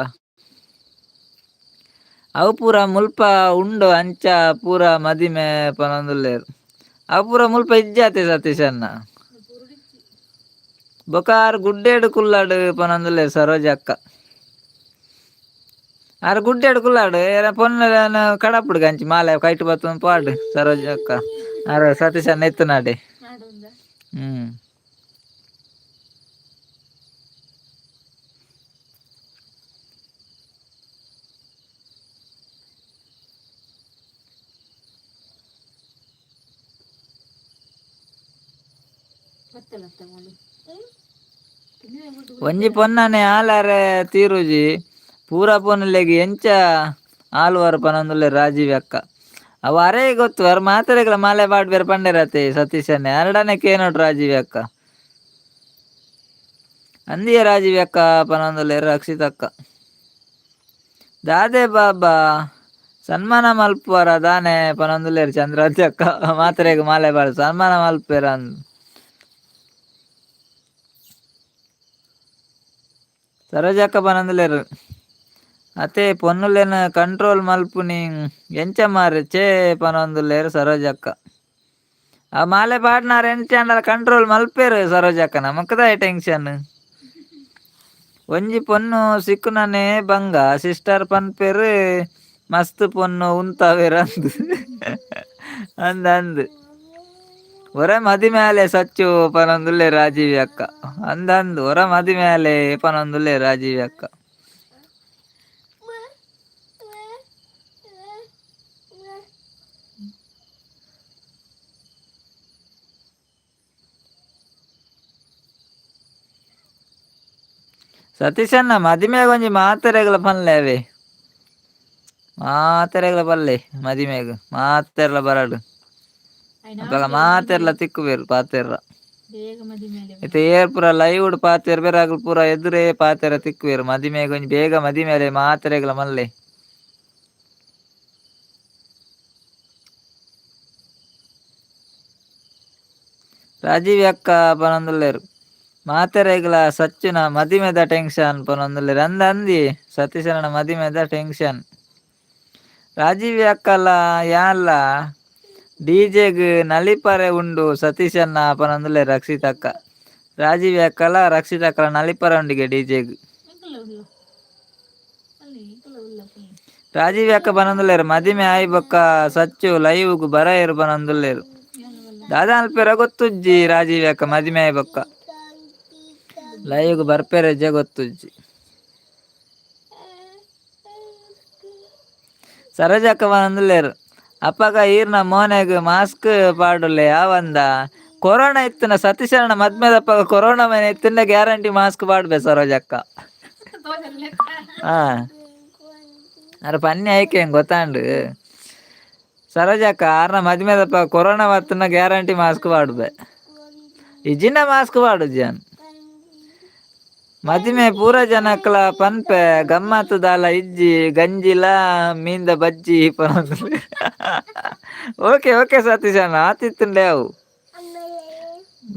ಅವು ಪೂರ ಮುಲ್ಪ ಉಂಡು ಅಂಚ ಪೂರ ಮದಿಮೆ ಪನೊಂದುಲ್ಲೆರ್ ಅವು ಪೂರ ಮುಲ್ಪ ಇಜ್ಜಾತೆ ಸತೀಶ್ ಅಣ್ಣ. ಬೊಕ ಆರ್ ಗುಡ್ಡೆಡ್ ಕುಲ್ಲಡ್ ಪನೊಂದುಲ್ಲೆರ್ ಸರೋಜಕ್ಕ. ಆರ್ ಗುಡ್ಡೆಡ್ ಕುಲ್ಲಾಡ್ ಏರ ಪೊನ್ನುಲೆನ ಕಡಪುಡ್ಗೆ ಅಂಚಿ ಮಾಲೆ ಕೈಟ್ ಪತ್ತೊಂದು ಪಾಡ್ ಸರೋಜಕ್ಕ ಆರ್ ಸತೀಶ್ ಅಣ್ಣ ಇತ್ತನಾಡೆ. ಹ್ಮ್ ಒಂಜಿ ಪೊನ್ನನೆ ಆಲಾರೆ ತೀರುಜಿ ಪೂರ ಪೊನ್ನುಲೆಗ್ ಎಂಚ ಆಲ್ವಾರ್ ಪನೊಂದುಲ್ಲೆರ್ ರಾಜೀವ್ ಅಕ್ಕ. ಅವು ಅರೇ ಗೊತ್ತು ಅರ್ ಮಾತೆರೆಗ್ಲ ಮಾಲೆ ಪಾಡ್ಬೆರ್ ಪಂಡೆರತೆ ಸತೀಶ್ ಅಣ್ಣೆ ಅರಡನೆ ಕೇನೋಡು ರಾಜೀವ್ ಅಕ್ಕ. ಅಂದಿಯೇ ರಾಜೀವ್ ಅಕ್ಕ ಪನೊಂದುಲ್ಲೆರ್ ರಕ್ಷಿತ್ ಅಕ್ಕ. ದಾದೆ ಬಾಬಾ ಸನ್ಮಾನ ಮಲ್ಪುವರ ದಾನೆ ಪನೊಂದುಲ್ಲೆರ್ ಚಂದ್ರಾವತಿ ಅಕ್ಕ. ಮಾತೆರೆಗ್ ಮಾಲೆ ಪಾಡ್ ಸನ್ಮಾನ ಮಲ್ಪೆರ್ ಅಂದ್. ಸರೋಜಕ್ಕ ಪನೊಂದುಲ್ಲೆರ್ ಅತೆ ಪೊನ್ನುಲೆನ್ ಕಂಟ್ರೋಲ್ ಮಲ್ಪುನಿ ಎಂಚ ಮಾರ್ರೆ ಛೇ ಪನೊಂದುಲ್ಲೆರ್ ಸರೋಜಕ್ಕ. ಆ ಮಾಲೆ ಪಾಡ್ನಾರ್ ಎಂಚ ಆಂಡಲ ಕಂಟ್ರೋಲ್ ಮಲ್ಪೆರ್ ಸರೋಜಕ್ಕ ನಮಕ್ ದಾಯೆ ಟೆನ್ಷನ್. ಒಂಜಿ ಪೊನ್ನು ಸಿಕ್ಕುನನೇ ಬಂಗ ಸಿಸ್ಟರ್ ಪನ್ಪೆರ್ ಮಸ್ತ್ ಪೊನ್ನು ಉಂತಾವೆರ್ ಅಂದ್ ಅಂದ್ ಅಂದ್. ಒರ ಮದಿಮೆ ಆಲೆ ಸಚ್ಚು ಪನೊಂದುಲ್ಲೆರ್ ರಾಜೀವಿ ಅಕ್ಕ. ಅಂದ್ ಅಂದ್ ಒರ ಮದಿಮೆ ಆಲೆ ಪನೊಂದುಲ್ಲೆರ್ ರಾಜೀವಿ ಅಕ್ಕ. ಸತೀಶಣ್ಣ ಮದಿಮೆಗ್ ಒಂಜಿ ಮಾತೆರೆಗ್ಲ ಪನ್ಲೆ ಅವೇ. ಮಾತೆರೆಗ್ಲ ಪನ್ಲೆ ಮದಿಮೆಗ್ ಮಾತೆರ್ಲ ಬರಡ್. ಅಪಗ ಮಾತೆರ್ಲ ತಿಕ್ಕುಬೆರ್ ಪಾತೆರ್ರ. ಇತ್ತೆ ಏರ್ ಪೂರ ಲೈವ್ ಡ್ ಪಾತೆರ್ಬೆರ್ ಅಕುಲು ಪೂರ ಎದುರೇ ಪಾತೆರ ತಿಕ್ಕುವೆರ್ ಮದಿಮೆಗ್ ಒಂಜಿ ಬೇಗ ಮದಿಮೆ ಆಲೆ ಮಾತೆರೆಗ್ಲ ಮಲ್ಲೆ. ರಾಜೀವ್ ಅಕ್ಕ ಪನೊಂದುಲ್ಲೆರ್ ಮಾತೆರೆಗ್ಲ ಸಚ್ಚುನ ಮದಿಮೆದ ಟೆನ್ಷನ್ ಪನೊಂದುಲ್ಲೆರ್ ಅಂದ್ ಅಂದಿ ಸತೀಶನ ಮದಿಮೆದ ಟೆನ್ಷನ್. ರಾಜೀವ್ ಅಕ್ಕಲ ಯಾನ್ಲ ಡಿಜೆಗ್ ನಲಿಪರೆ ಉಂಡು ಸತೀಶಣ್ಣ ಪನೊಂದುಲ್ಲೆರ್ ರಕ್ಷಿತ್ ಅಕ್ಕ. ರಾಜೀವ್ ಅಕ್ಕಲ ರಕ್ಷಿತ್ ಅಕ್ಕಲ ನಲಿಪರೆ ಉಂಡಿಗೆ ಡಿಜೆಗ್. ರಾಜೀವ್ ಅಕ್ಕ ಪನೊಂದುಲ್ಲೆರ್ ಮದಿಮೆ ಆಯಿ ಬೊಕ್ಕ ಸಚ್ಚು ಲೈವ್ ಗ್ ಬರಯೆರ್ ಪನೊಂದುಲ್ಲೆರ್. ದಾದ ಮಲ್ಪೆರ ಗೊತ್ತುಜ್ಜಿ ರಾಜೀವ್ ಅಕ್ಕ ಮದಿಮೆ ಆಯಿ ಬೊಕ್ಕ ಲೈವ್ ಗ್ ಬರ್ಪೆರೆಜ್ಜ ಗೊತ್ತುಜ್ಜಿ. ಸರೋಜಕ್ಕ ಪನೊಂದುಲ್ಲೆರ್ ಅಪಗ ಈರ್ನ ಮೋನೆಗ್ ಮಾಸ್ಕ್ ಪಾಡುಲೆ ಆವಂದ ಕೊರೋನಾ ಇತ್ತಿನ ಸತೀಶಣ್ಣ ಮದ್ಮೆದಪ್ಪಗ ಕೊರೋನಾ ಮನೆ ಇತ್ತಿನ ಗ್ಯಾರಂಟಿ ಮಾಸ್ಕ್ ಪಾಡ್ಬೆ ಸರೋಜಕ್ಕ. ಹಾ ಅರೆ ಪನ್ನಿ ಐಕೆ ಗೊತ್ತಾಂಡು ಸರೋಜಕ್ಕ ಆರ್ನ ಮದ್ಮೆದಪ್ಪ ಕೊರೋನಾ ಬತ್ತಿನ ಗ್ಯಾರಂಟಿ ಮಾಸ್ಕ್ ಪಾಡ್ಬೆ ಇಜ್ಜಿಂಡ ಮಾಸ್ಕ್ ಪಾಡುಜಿ ಯಾನ್. ಮದಿಮೆ ಪೂರ ಜನಕ್ಲ ಪನ್ಪೆ ಗಮ್ಮತ್ತು ದಾಲ ಇಜ್ಜಿ ಗಂಜಿಲ ಮೀಂದ ಬಜ್ಜಿ ಪನೊಂದು. ಓಕೆ ಓಕೆ ಸತೀಶ್ ಅಣ್ಣ, ಆತಿತ್ತುಂಡೆ ಅವು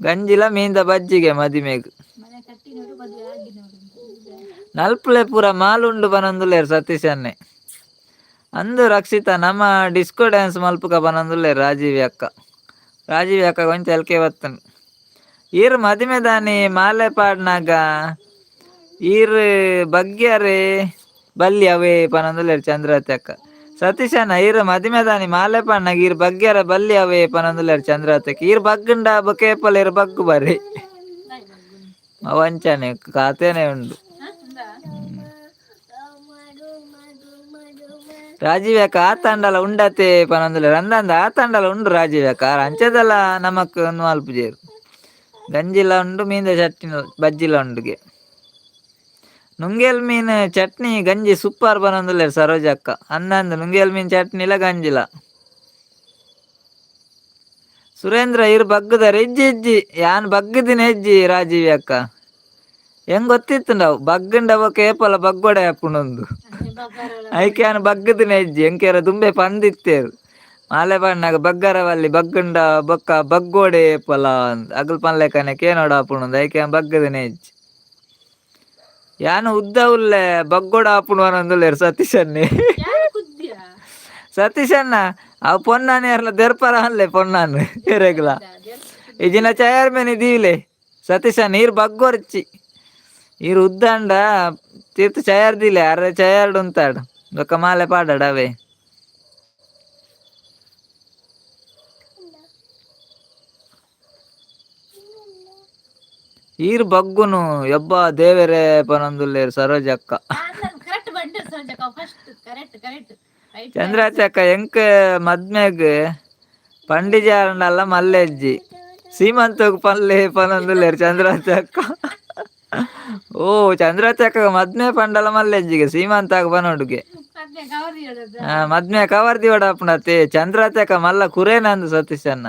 ಗಂಜಿಲ ಮೀಂದ ಬಜ್ಜಿಗೆ ಮದಿಮೆಗ್. ಮನೆ ಕಟ್ಟಿನವರು ಮದುವೆ ಆಗಿನವರು. ನಲ್ಪುಲೆ ಪೂರ ಮಾಲುಂಡು ಪನೊಂದುಲ್ಲೆರ್ ಸತೀಶ್ ಅಣ್ಣೆ. ಅಂದು ರಕ್ಷಿತ, ನಮ್ಮ ಡಿಸ್ಕೋ ಡ್ಯಾನ್ಸ್ ಮಲ್ಪುಕ ಪನೊಂದುಲ್ಲೆರ್ ರಾಜೀವಿ ಅಕ್ಕ. ರಾಜೀವಿ ಅಕ್ಕ ಕೊಂಚ ಎಲ್ಕೆ ಬತ್ತುಂಡು. ಈರ್ ಮದಿಮೆ ದಾನಿ ಮಾಲೆ ಪಾಡ್ನಾಗ ಈರ್ ಬಗ್ಗ್ಯಾರೆ ಬಲ್ಲಿ ಅವೇ ಪನೊಂದುಲ್ಲೆರ್ ಚಂದ್ರಾವತಿ ಅಕ್ಕ. ಸತೀಶಣ್ಣ, ಈರ್ ಮದಿಮೆ ದಾನಿ ಮಾಲೆ ಪಾಡ್ನಾಗ ಈರ್ ಬಗ್ಗ್ಯಾರ ಬಲ್ಲಿ ಅವೇ ಪನೊಂದುಲ್ಲೆರ್ ಚಂದ್ರಾವತಿ ಅಕ್ಕ. ಈರ್ ಬಗ್ಗುಂಡ ಬೊಕ ಏಪಲ ಈರ್ ಬಗ್ಗು ಬಾರಿ ಅವು ಅಂಚನೆ ಖಾತೆನೆ ಉಂಡು. ರಾಜೀವ್ ಅಕ್ಕ ಆತಂಡಲ ಉಂಡತೆ ಪನೊಂದುಲ್ಲೆರ್. ಅಂದಂದ ಆತಂಡಲ ಉಂಡು ರಾಜೀವ್ ಅಕ್ಕ, ಅಂಚದಲ್ಲ ನಮಕ್ ಒಂದು ಮಲ್ಪುಜೆರ್. ಗಂಜಿಲ ಉಂಡು, ಮೀಂದ ಚಟ್ನಿ ಬಜ್ಜಿಲ ಉಂಡುಗೆ. ನುಂಗೇಲ್ ಮೀನ್ ಚಟ್ನಿ ಗಂಜಿ ಸೂಪರ್ ಪನೊಂದುಲ್ಲೆರ್ ಸರೋಜ ಅಕ್ಕ. ಅಂದಂದು ನುಂಗೇಲ್ ಮೀನ್ ಚಟ್ನಿಲ ಗಂಜಿಲ. ಸುರೇಂದ್ರ, ಇರ್ ಬಗ್ಗುದಾರ? ಇಜ್ಜಿ ಇಜ್ಜಿ, ಯಾನ್ ಬಗ್ಗುದಿನ ಇಜ್ಜಿ ರಾಜೀವಿ ಅಕ್ಕ. ಹೆಂಗ್ ಗೊತ್ತಿತ್ತುಂಡವು ಬಗ್ಗುಂಡವ ಕೇಪಲ ಬಗ್ಗೋಡೆ ಆಪುಂಡೊಂದು. ಐಕೆ ಯಾನ್ ಬಗ್ಗುದಿನ ಇಜ್ಜಿ. ಎಂಕೇರ ದುಂಬೆ ಪಂದಿತ್ತೇರು, ಮಾಲೆ ಪಣ್ಣಾಗ ಬಗ್ಗರವಲ್ಲಿ ಬಗ್ಗುಂಡ ಬೊಕ್ಕ ಬಗ್ಗೋಡೆ ಏಪಲ ಅಗಲ್ ಪನ್ಲೆಕನೆ ಕೇನೋಡ ಆಪುಂಡು. ಐಕೆ ಯಾನ್ ಬಗ್ಗುದಿನ ಇಜ್ಜಿ. ಯಾನ್ ಉದ್ದ ಉಲ್ಲೆ ಬಗ್ಗೋಡ ಆಪುಂಡು ಅನ್ನೊಂದುಲ್ಲೆರ್ ಸತೀಶ್ ಅಣ್ಣೆ. ಸತೀಶ್ ಅಣ್ಣ, ಅವು ಪೊನ್ನಾನೆ ಎರ್ಲ ದೆರ್ಪರ ಅನ್ಲೆ ಪೊನ್ನಾನ್ ಎರೆಗ್ಲ ಇಜಿನ ಚೇರ್ಮನ್ ದೀಲೆ. ಸತೀಶ, ನೀರ್ ಬಗ್ಗೊರ್ಚಿ, ಈರ್ ಉದ್ದಂಡ ತೀರ್ಥ ಚೇರ್ ದಿಲೆ. ಅರೆ ಚೇರ್ಡ್ ಉಂತಾಡ್ ಬೊಕ್ಕ ಮಾಲೆ ಪಾಡಾಡ ಅವೇ. ಈರ್ ಬಗ್ಗುನು ಯಬ್ಬ ದೇವೆರೆ ಪನೊಂದುಲ್ಲೆರ್ ಸರೋಜಕ್ಕ. ಕರೆಕ್ಟ್ ಬಂಡೆ ಸರೋಜಕ್ಕ, ಫಸ್ಟ್ ಕರೆಕ್ಟ್ ಕರೆಕ್ಟ್ ರೈಟ್. ಚಂದ್ರಾಚಕ್ಕ, ಎಂಕ್ ಮದ್ಮೆಗ್ ಪಂಡಿಜಾರಂಡಲ್ಲ ಮಲ್ಲೆಜ್ಜಿ, ಸೀಮಂತಗ್ ಪಲ್ಲೆ ಪನೊಂದುಲ್ಲೆರ್ ಚಂದ್ರಾಚಕ್ಕ. ಓ ಚಂದ್ರಾಚಕ್ಕ, ಮದ್ಮೆ ಪಂಡಲ ಮಲ್ಲೆಜ್ಜಿಗೆ ಸೀಮಂತಾಗ ಪನೊಡುಗೆ. ಮದ್ಮೆ ಕವರ್ ಹೇಳೋದು. ಮದ್ಮೆ ಕವರ್ ದಿವಡಾಪುಣತೆ ಚಂದ್ರಾಚಕ್ಕ. ಮಲ್ಲ ಕುರೇನಂದು ಸತೀಶಣ್ಣ,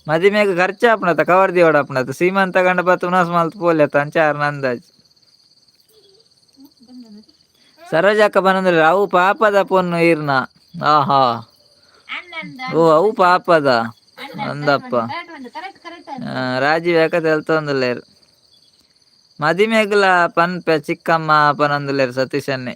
ಮದಿಮೆಗ್ ಖರ್ಚಾಪುಣತ ಕವರ್ ದಿವಡಾಪುಣತ. ಸೀಮಂತ ಗಂಡ ಬತ್ತು ಉಣಸ್ ಮಲ್ತ್ ಪೋಲೆತ ಅಂಚಾರ್ನ ಅಂದಾಜ್. ಸರೋಜಕ್ಕ ಬನಂದ್ರೆ ಅವು ಪಾಪದ ಪೊನ್ನು ಈರ್ನ. ಆಹಾ. ಓ ಅವು ಪಾಪದ ಅಂದಪ್ಪ. Correct correct. Rajiv ಯಾಕ ತೆಲ್ತೊಂದುಲ್ಲೆರ್. ಮದಿಮೆಗ್ಲ ಪನ್ಪೆ ಚಿಕ್ಕಮ್ಮ ಪನೊಂದುಲ್ಲೆರ್ ಸತೀಶನ್ನೆ.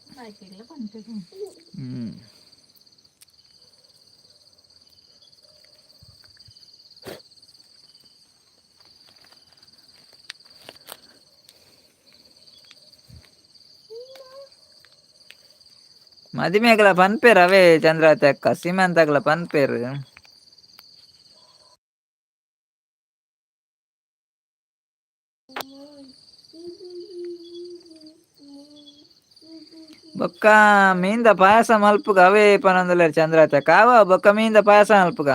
ಮದಿಮೆಗ್ಲ ಪನ್ಪೇರ್ ಅವೇ ಚಂದ್ರಾವತಿ ಅಕ್ಕ, ಸೀಮಂತಗ್ಲ ಪನ್ಪೇರ್. ಬೊಕ್ಕ ಮೀಂದ ಪಾಯಸ ಮಲ್ಪುಗ ಅವೇ ಪನೊಂದುಲ್ಲೆರ್ ಚಂದ್ರಾವತಿ ಅಕ್ಕ. ಅವ ಬೊಕ್ಕ ಮೀಂದ ಪಾಯಸ ಮಲ್ಪುಗ.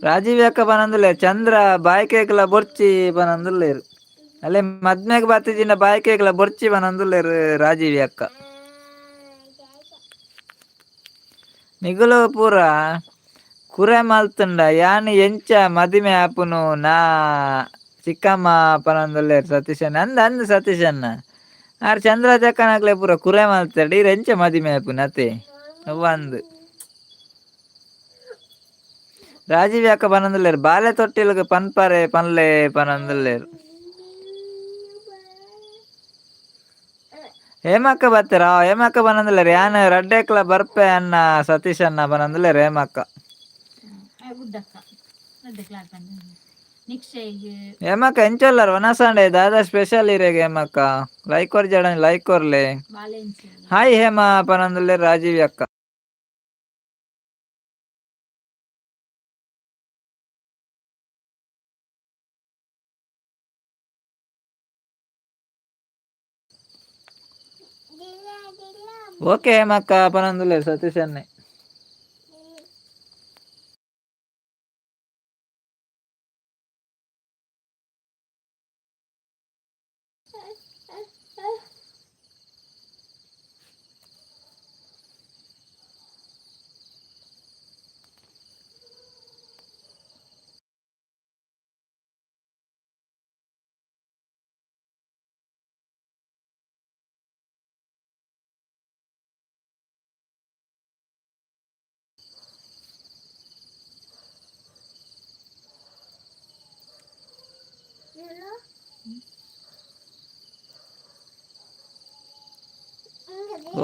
ರಾಜೀವ್ ಅಕ್ಕ ಪನೊಂದುಲ್ಲೆರ್ ಚಂದ್ರ ಬಾಯ್ಕೇಕ್ಲ ಬೊರ್ಚಿ ಪನೊಂದುಲ್ಲೆರ್. ಅಲ್ಲೇ ಮದ್ಮೆಗ್ ಬತ್ತಿಜಿಂಡ ಬಾಯ್ಕೇಕ್ಲ ಬೊರ್ಚಿ ಪನೊಂದುಲ್ಲೆರ್ ರಾಜೀವಿ ಅಕ್ಕ. ನಿಗುಲು ಪೂರ ಕುರೆ ಮಲ್ತುಂಡ ಯಾನ್ ಎಂಚ ಮದಿಮೆ ಆಪುನು ನಾ ಚಿಕ್ಕಮ್ಮ ಪನೊಂದುಲ್ಲೆರ್ ಸತೀಶಣ್ಣ. ಅಂದ್ ಅಂದ್ ಸತೀಶಣ್ಣ, ಆರ್ ಚಂದ್ರ ಚಕ್ಕನಾಗ್ಲೆ ಪೂರ ಕುರೆ ಮಲ್ತೇರ್, ಈರ್ ಎಂಚ ಮದಿಮೆ ಆಪುನು ಅತೆ ಅಂದ್. ರಾಜೀವ್ ಅಕ್ಕ ಪನೊಂದುಲ್ಲೆರ್ ಬಾಲೆ ತೊಟ್ಟಿಲ್ಗ್ ಪನ್ಪರೆ ಪನ್ಲೆ ಪನೊಂದುಲ್ಲೆರ್. ಹೇಮಕ್ಕ ಬತ್ತೆರಾ? ಹೇಮಕ್ಕ ಪನೊಂದುಲ್ಲೆರ್ ಯಾನ್ ರಡ್ಡೆಕ್ಲ ಬರ್ಪೆ ಅಣ್ಣ ಸತೀಶ್ ಅಣ್ಣ ಪನೊಂದುಲ್ಲೆರ್ ಹೇಮಕ್ಕ. ಉದ್ದಕ್ಕ ನಿಕ್ಷಯ್ಗೆ. ಹೇಮಕ್ಕ ಎಂಚೊಲ್ಲರ್? ವನಸಾಂಡೆ ದಾದಾ ಸ್ಪೆಷಲ್ ಇರೆಗ್ ಹೇಮಕ್ಕ? ಲೈಕ್ ಕೊರ್ಜಡ, ಲೈಕ್ ಕೊರ್ಲೆ. ಬಾಲೆನ್ಸ್. ಹಾಯ್ ಹೇಮಾ ಪನೊಂದುಲ್ಲೆರ್ ರಾಜೀವ್ ಅಕ್ಕ. ಓಕೆ ಹೇಮಕ್ಕ ಪನೊಂದುಲ್ಲೆರ್ ಸತೀಶ್ ಅಣ್ಣೆ.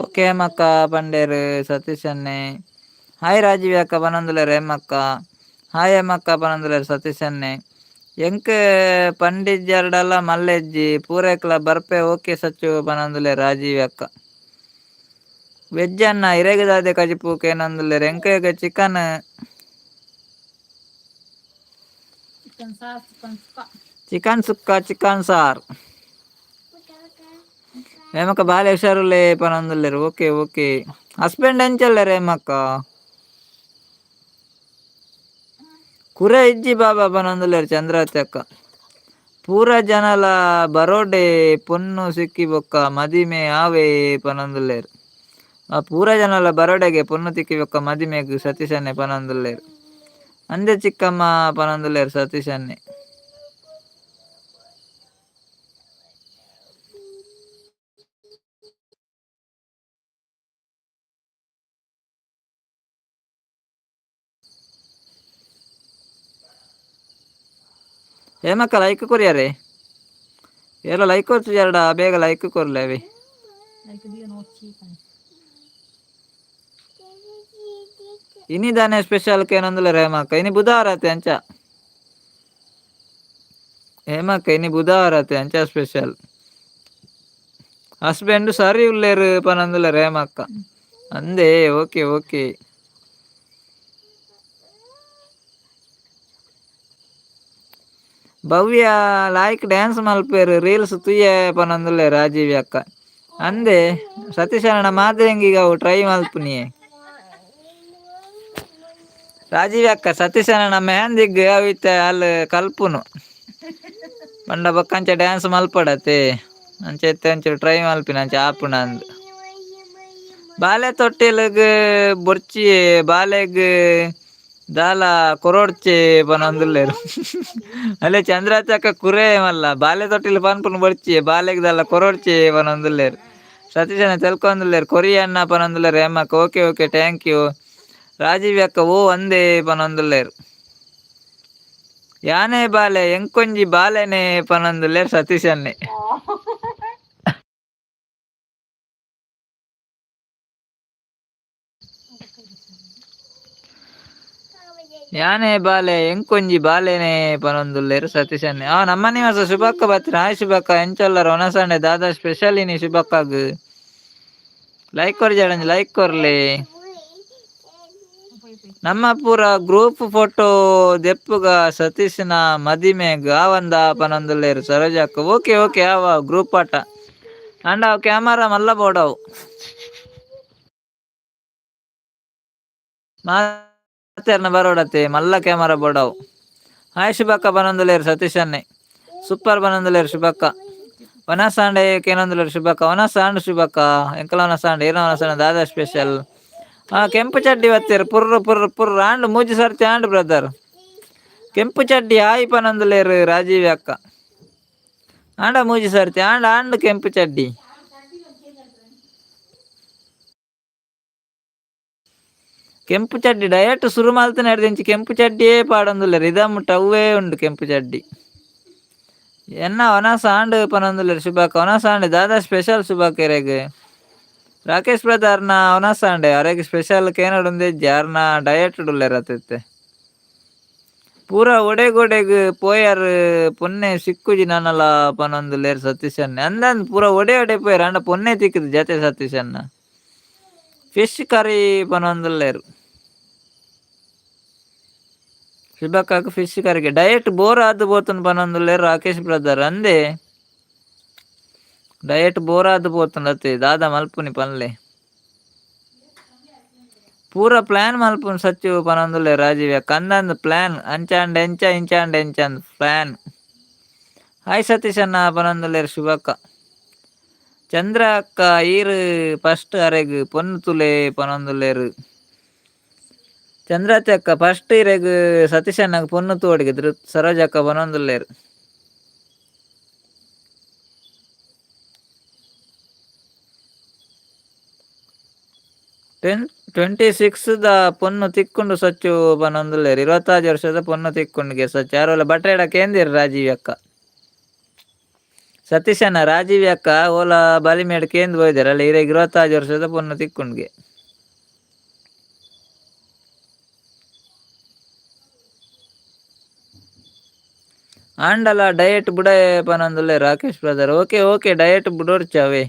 Okay ಹೇಮಕ್ಕ ಪಂಡೇರು ಸತೀಶ್ ಅನ್ನೆ. ಹಾಯ್ ರಾಜೀವಿ ಅಕ್ಕ ಪನೊಂದುಲ್ಲೆರ್ ಹೇಮಕ್ಕ. ಹಾಯ್ ಹೇಮಕ್ಕ ಪನೊಂದುಲ್ಲೆರ್ ಸತೀಶ್ ಅನ್ನೆ. ಎಂಕ್ ಪಂಡಿಜ್ಜರ್ಡಲ ಮಲ್ಲೆಜ್ಜಿ ಪೂರೆಕ್ಲ ಬರ್ಪೆ ಓಕೆ ಸಚ್ಚು ಪನೊಂದುಲ್ಲೆರ್ ರಾಜೀವಿ ಅಕ್ಕ. ವೆಜ್ ಅನ್ನ ಇರೆಗ್ ದಾದೆ ಕಜಿಪು ಕೇನೊಂದುಲ್ಲೆರ್. ಎಂಕ್ chicken. Chicken sir, chicken sukka. Chicken sukka, chicken sir. ಹೇಮಕ್ಕ ಬಾಲೆ ಹುಷಾರುಲ್ಲೆ ಪನೊಂದುಲ್ಲೆರ್. Okay okay. Husband ಎಂಚಲ್ಲೆರ್ ಹೇಮಕ್ಕ? ಕುರೆ ಇಜ್ಜಿ ಬಾಬಾ ಪನೊಂದುಲ್ಲೆರ್ ಚಂದ್ರಾವತಿ ಅಕ್ಕ. ಪೂರ ಜನಲ ಬರೋಡೆ ಪೊನ್ನು ಸಿಕ್ಕಿ ಬೊಕ್ಕ ಮದಿಮೆ ಆವೇ ಪನೊಂದುಲ್ಲೆರ್. ಆ ಪೂರ ಜನಲ ಬರೋಡೆಗೆ ಪೊನ್ನು ತಿಕ್ಕಿ ಬೊಕ್ಕ ಮದಿಮೆಗ್ ಸತೀಶನ್ನೆ ಪನೊಂದುಲ್ಲೆರ್. ಅಂದೆ ಚಿಕ್ಕಮ್ಮ ಪನೊಂದುಲ್ಲೆರ್ ಸತೀಶನ್ನೆ. ಹೇಮಕ್ಕ ಲೈಕ್ ಕೊರಿಯಾರೆ. ಏಲ ಲೈಕ್ ಕೊರ್ತು ಬೇಗ ಲೈಕ್ ಕೊರ್ಲೆ ಅವಿ. ಲೈಕ್ ದಿಯ ನೋಚಿ. ಇನಿ ದಾನೆ ಸ್ಪೆಷಲ್ ಕೇನೊಂದುಲ್ಲೆರ್ ಹೇಮಕ್ಕ. ಇನಿ ಬುಧವಾರ ಆತೆ ಅಂಚ. ಹೇಮಕ್ಕ ಇನಿ ಬುಧವಾರ ಆತೆ ಅಂಚ ಸ್ಪೆಷಲ್. ಹಸ್ಬೆಂಡ್ ಸರಿ ಉಲ್ಲೇರು ಪನೊಂದುಲ್ಲೆರ್ ಹೇಮಕ್ಕ. ಅಂದೇ okay okay. Bhavya like dance ಮಲ್ಪೇರು reels ತುಯ್ಯೆ ಪನೊಂದುಲ್ಲೆರ್ Rajeevi ಅಕ್ಕ. ಅಂದೆ ಸತೀಶ್ ಅಣ್ಣ ಮಾದ್ರೆಂಗಿಗ್ ಅವು ಟ್ರೈ ಮಲ್ಪುನಿಯೆ. ರಾಜೀವಿ ಅಕ್ಕ ಸತೀಶ್ ಅಣ್ಣ ಮೆಹಂದಿಗ್ ಅವು ಇತ್ತೆ ಅಲ್ ಕಲ್ಪುನು. ಪಂಡ ಬೊಕ್ಕ ಅಂಚ ಡ್ಯಾನ್ಸ್ ಮಲ್ಪಡತೆ ಅಂಚ ಇತ್ತೆ ಒಂಚೂರು ಟ್ರೈ ಮಲ್ಪಿನ ಅಂಚ ಆಪುಂಡ ಅಂದ್. ಬಾಲೆ ತೊಟ್ಟಿಲ್ಗ್ ಬೊರ್ಚಿ ಬಾಲೆಗ್ ದಾಲ ಕೊರೊಡ್ಚಿ ಪನೊಂದುಲ್ಲೆರ್. ಅಲ್ಲೇ ಚಂದ್ರಾವತಿ ಅಕ್ಕ ಕುರೆ ಮಲ್ಲ ಬಾಲೆ ತೊಟ್ಟಿಲ್ ಪನ್ಪುನು ಬೊರ್ಚಿ ಬಾಲೆಗ್ ದಾಲ ಕೊರೊಡ್ಚಿ ಪನೊಂದುಲ್ಲೆರ್. ಸತೀಶ್ ಅಣ್ಣ ತೆಲ್ಕೊಂದುಲ್ಲೆರ್. ಕೊರಿ ಅಣ್ಣ ಪನೊಂದುಲ್ಲೆರ್ ಹೇಮಕ್ಕ. Okay okay thank you. Rajiv ಅಕ್ಕ ಓ ಅಂದೇ ಪನೊಂದುಲ್ಲೆರ್. ಯಾನೇ ಬಾಲೆ ಎಂಕೊಂಜಿ ಬಾಲೆನೆ ಪನೊಂದುಲ್ಲೆರ್ ಸತೀಶ್ ಅಣ್ಣೆ. ಯಾನೇ ಬಾಲೆ ಎಂಕೊಂಜಿ ಬಾಲೆನೆ ಪನೊಂದುಲ್ಲೆರ್ ಸತೀಶ್ ಅಣ್ಣೆ. ಆ ನಮ್ಮ ನಿವಾಸ ಶುಭಕ್ಕ ಬತ್ತಿನ. ಹಾಯ್ ಶುಭಕ್ಕ ಎಂಚೊಲ್ಲರ್ ಒನಸಂಡೆ ದಾದಾ ಸ್ಪೆಷಲ್ ಇನಿ ಶುಭಕ್ಕಗ್. Like ಕೊರ್ಜಾಡಂಜಿ like ಕೊರ್ಲೆ. ನಮ್ಮ ಪೂರ ಗ್ರೂಪ್ ಫೋಟೋ ದೆಪ್ಪುಗ ಸತೀಶನ ಮದಿಮೆಗ್ ಆವಂದ ಪನೊಂದುಲ್ಲೆರ್ ಸರೋಜಕ್ಕ. ಓಕೆ ಓಕೆ ಆವ ಗ್ರೂಪ್ ಆಟ. ಅಂಡ ಅವು ಕ್ಯಾಮರಾ ಮಲ್ಲ ಬೋಡವು. ಮಾತೆರ್ನ ಬರೋಡತೆ ಮಲ್ಲ ಕ್ಯಾಮರಾ ಬೋಡವು. ಹಾಯ್ ಶುಭಕ್ಕ ಪನೊಂದುಲ್ಲೆರ್ ಸತೀಶ್ ಅಣ್ಣೆ. ಸೂಪರ್ ಪನೊಂದುಲ್ಲೆರ್ ಶುಭಕ್ಕ. ವನಸಾಂಡೆ ಕೇನೊಂದುಲ್ಲೆರ್ ಶುಭಕ್ಕ. ವನಸಾಂಡ್ ಶುಭಕ್ಕ. ಎಂಕಲ ವನಸಾಂಡ್ ಏನ ವನಸಾಂಡ್ ದಾದಾ ಸ್ಪೆಷಲ್. ಆ ಕೆಂಪು ಚಡ್ಡಿ ಬತ್ತೆರ್ ಪುರ್ರು ಪುರ್ರು ಪುರ್ರು ಆಂಡ್ ಮೂಜಿ ಸರ್ತಿ ಆಂಡ್ ಬ್ರದರ್. ಕೆಂಪು ಚಡ್ಡಿ ಆಯ್ ಪನೊಂದುಲ್ಲೆರ್ ರಾಜೀವಿ ಅಕ್ಕ. ಆಂಡ ಮೂಜಿ ಸರ್ತಿ ಆಂಡ್ ಆಂಡ್ ಕೆಂಪು ಚಡ್ಡಿ. ಕೆಂಪು ಚಡ್ಡಿ ಡಯಟ್ ಸುರು ಮಲ್ತಿನ ಕೆಂಪು ಚಡ್ಡಿಯೇ ಪಾಡೊಂದುಲ್ಲೆರ್. ಇದಮುಟ್ಟ ಅವ್ವೇ ಉಂಡು ಕೆಂಪು ಚಡ್ಡಿ. ಎನ್ನ ವನಸ್ ಆಂಡ್ ಪನೊಂದುಲ್ಲೆರ್ ಶುಭಕ್ಕ. ವನಸ್ ಆಂಡ್ ದಾದಾ ಸ್ಪೆಷಲ್ ಶುಭಕ್ಕ ಇರೆಗ್. ರಾಕೇಶ್ ಬ್ರದರ್ನ ವನಸ್ ಆಂಡೆ ಅರೆಗ್ ಸ್ಪೆಷಲ್ ಕೇನೊಡುಂದಿಜ್ಜಿ ಅರ್ನ ಡಯಟ್ ಉಲ್ಲೆರ್ ಅತ್ತಿತ್ತೆ. ಪೂರ ಒಡೆಗೊಡೆಗ್ ಪೋಯರ್ ಪೊನ್ನೆ ಸಿಕ್ಕುಜಿ ನನಲ ಪನೊಂದುಲ್ಲೆರ್ ಸತೀಶ್ ಅಣ್ಣೆ. ಅಂದಂದ್ ಪೂರ ಒಡೆ ಒಡೆ ಪೋಯರ್ ಆಂಡ ಪೊನ್ನೆ ತಿಕ್ಕುದು ಜತೆ ಸತೀಶ್ ಅಣ್ಣ. ಫಿಶ್ ಕರಿ ಪನೊಂದುಲ್ಲೆರ್. ಶುಭಕ್ಕಗ್ ಫಿಶ್ ಕರಿಗೆ ಡಯಟ್ ಬೋರ್ ಆದ್ ಪೋತುಂಡು ಪನೊಂದುಲ್ಲೆರ್ ರಾಕೇಶ್ ಬ್ರದರ್. ಅಂದೆ ಡಯಟ್ ಬೋರ್ ಆದ್ ಪೋತುಂಡು ಅತ್ತೆ ದಾದಾ ಮಲ್ಪುನಿ ಪನ್ಲೆ. ಪೂರ ಪ್ಲಾನ್ ಮಲ್ಪುನು ಸಚ್ಚು ಪನೊಂದುಲ್ಲೆರ್ ರಾಜೀವ್ ಅಕ್ಕ. ಅಂದಂದ್ ಪ್ಲಾನ್ ಅಂಚಾಂಡ ಎಂಚ ಇಂಚಾಂಡ ಎಂಚ ಅಂದ್ ಪ್ಲಾನ್. ಹಾಯ್ ಸತೀಶ್ ಅಣ್ಣ ಪನೊಂದುಲ್ಲೆರ್ ಶುಭಕ್ಕ. ಚಂದ್ರ ಅಕ್ಕ ಈರ್ ಫಸ್ಟ್ ಅರೆಗ್ ಪೊನ್ನು ತುಲೆ ಪನೊಂದುಲ್ಲೆರ್. ಚಂದ್ರಾತಿ ಅಕ್ಕ ಫಸ್ಟ್ ಇರೆಗ್ ಸತೀಶ್ ಅಣ್ಣಗ್ ಪೊನ್ನು ತೋಡಿಗೆ ಸರೋಜ ಅಕ್ಕ ಪನೊಂದುಲ್ಲೆರ್. 26 ದ ಪೊನ್ನು ತಿಕ್ಕುಂಡು ಸಚ್ಚು ಪನೊಂದುಲ್ಲೆರ್. 26 ವರ್ಷದ ಪೊನ್ನು ತಿಕ್ಕುಂಡುಗೆ ಸಚ್ಚು. ಆರೋಲ ಬಟ್ರೆಡ ಕೇಂದಿರ್ ರಾಜೀವ್ ಅಕ್ಕ. ಸತೀಶಣ್ಣ, ರಾಜೀವ್ ಅಕ್ಕ ಓಲ ಬಲಿಮೇಡ್ ಕೇಂದ್ರ ಹೋಯ್ದಾರೆ ಅಲ್ಲ, ಇರೆಗ್ 25 ವರ್ಷದ ಪೊಣ್ಣು ತಿಕ್ಕುಂಡ್ಗೆ. ಆಂಡಲ ಡಯಟ್ ಬುಡ ಪನೊಂದುಲ್ಲೆ Rakesh brother. Okay okay, diet ಬುಡೋರ್ಚಿ ಅವೇ,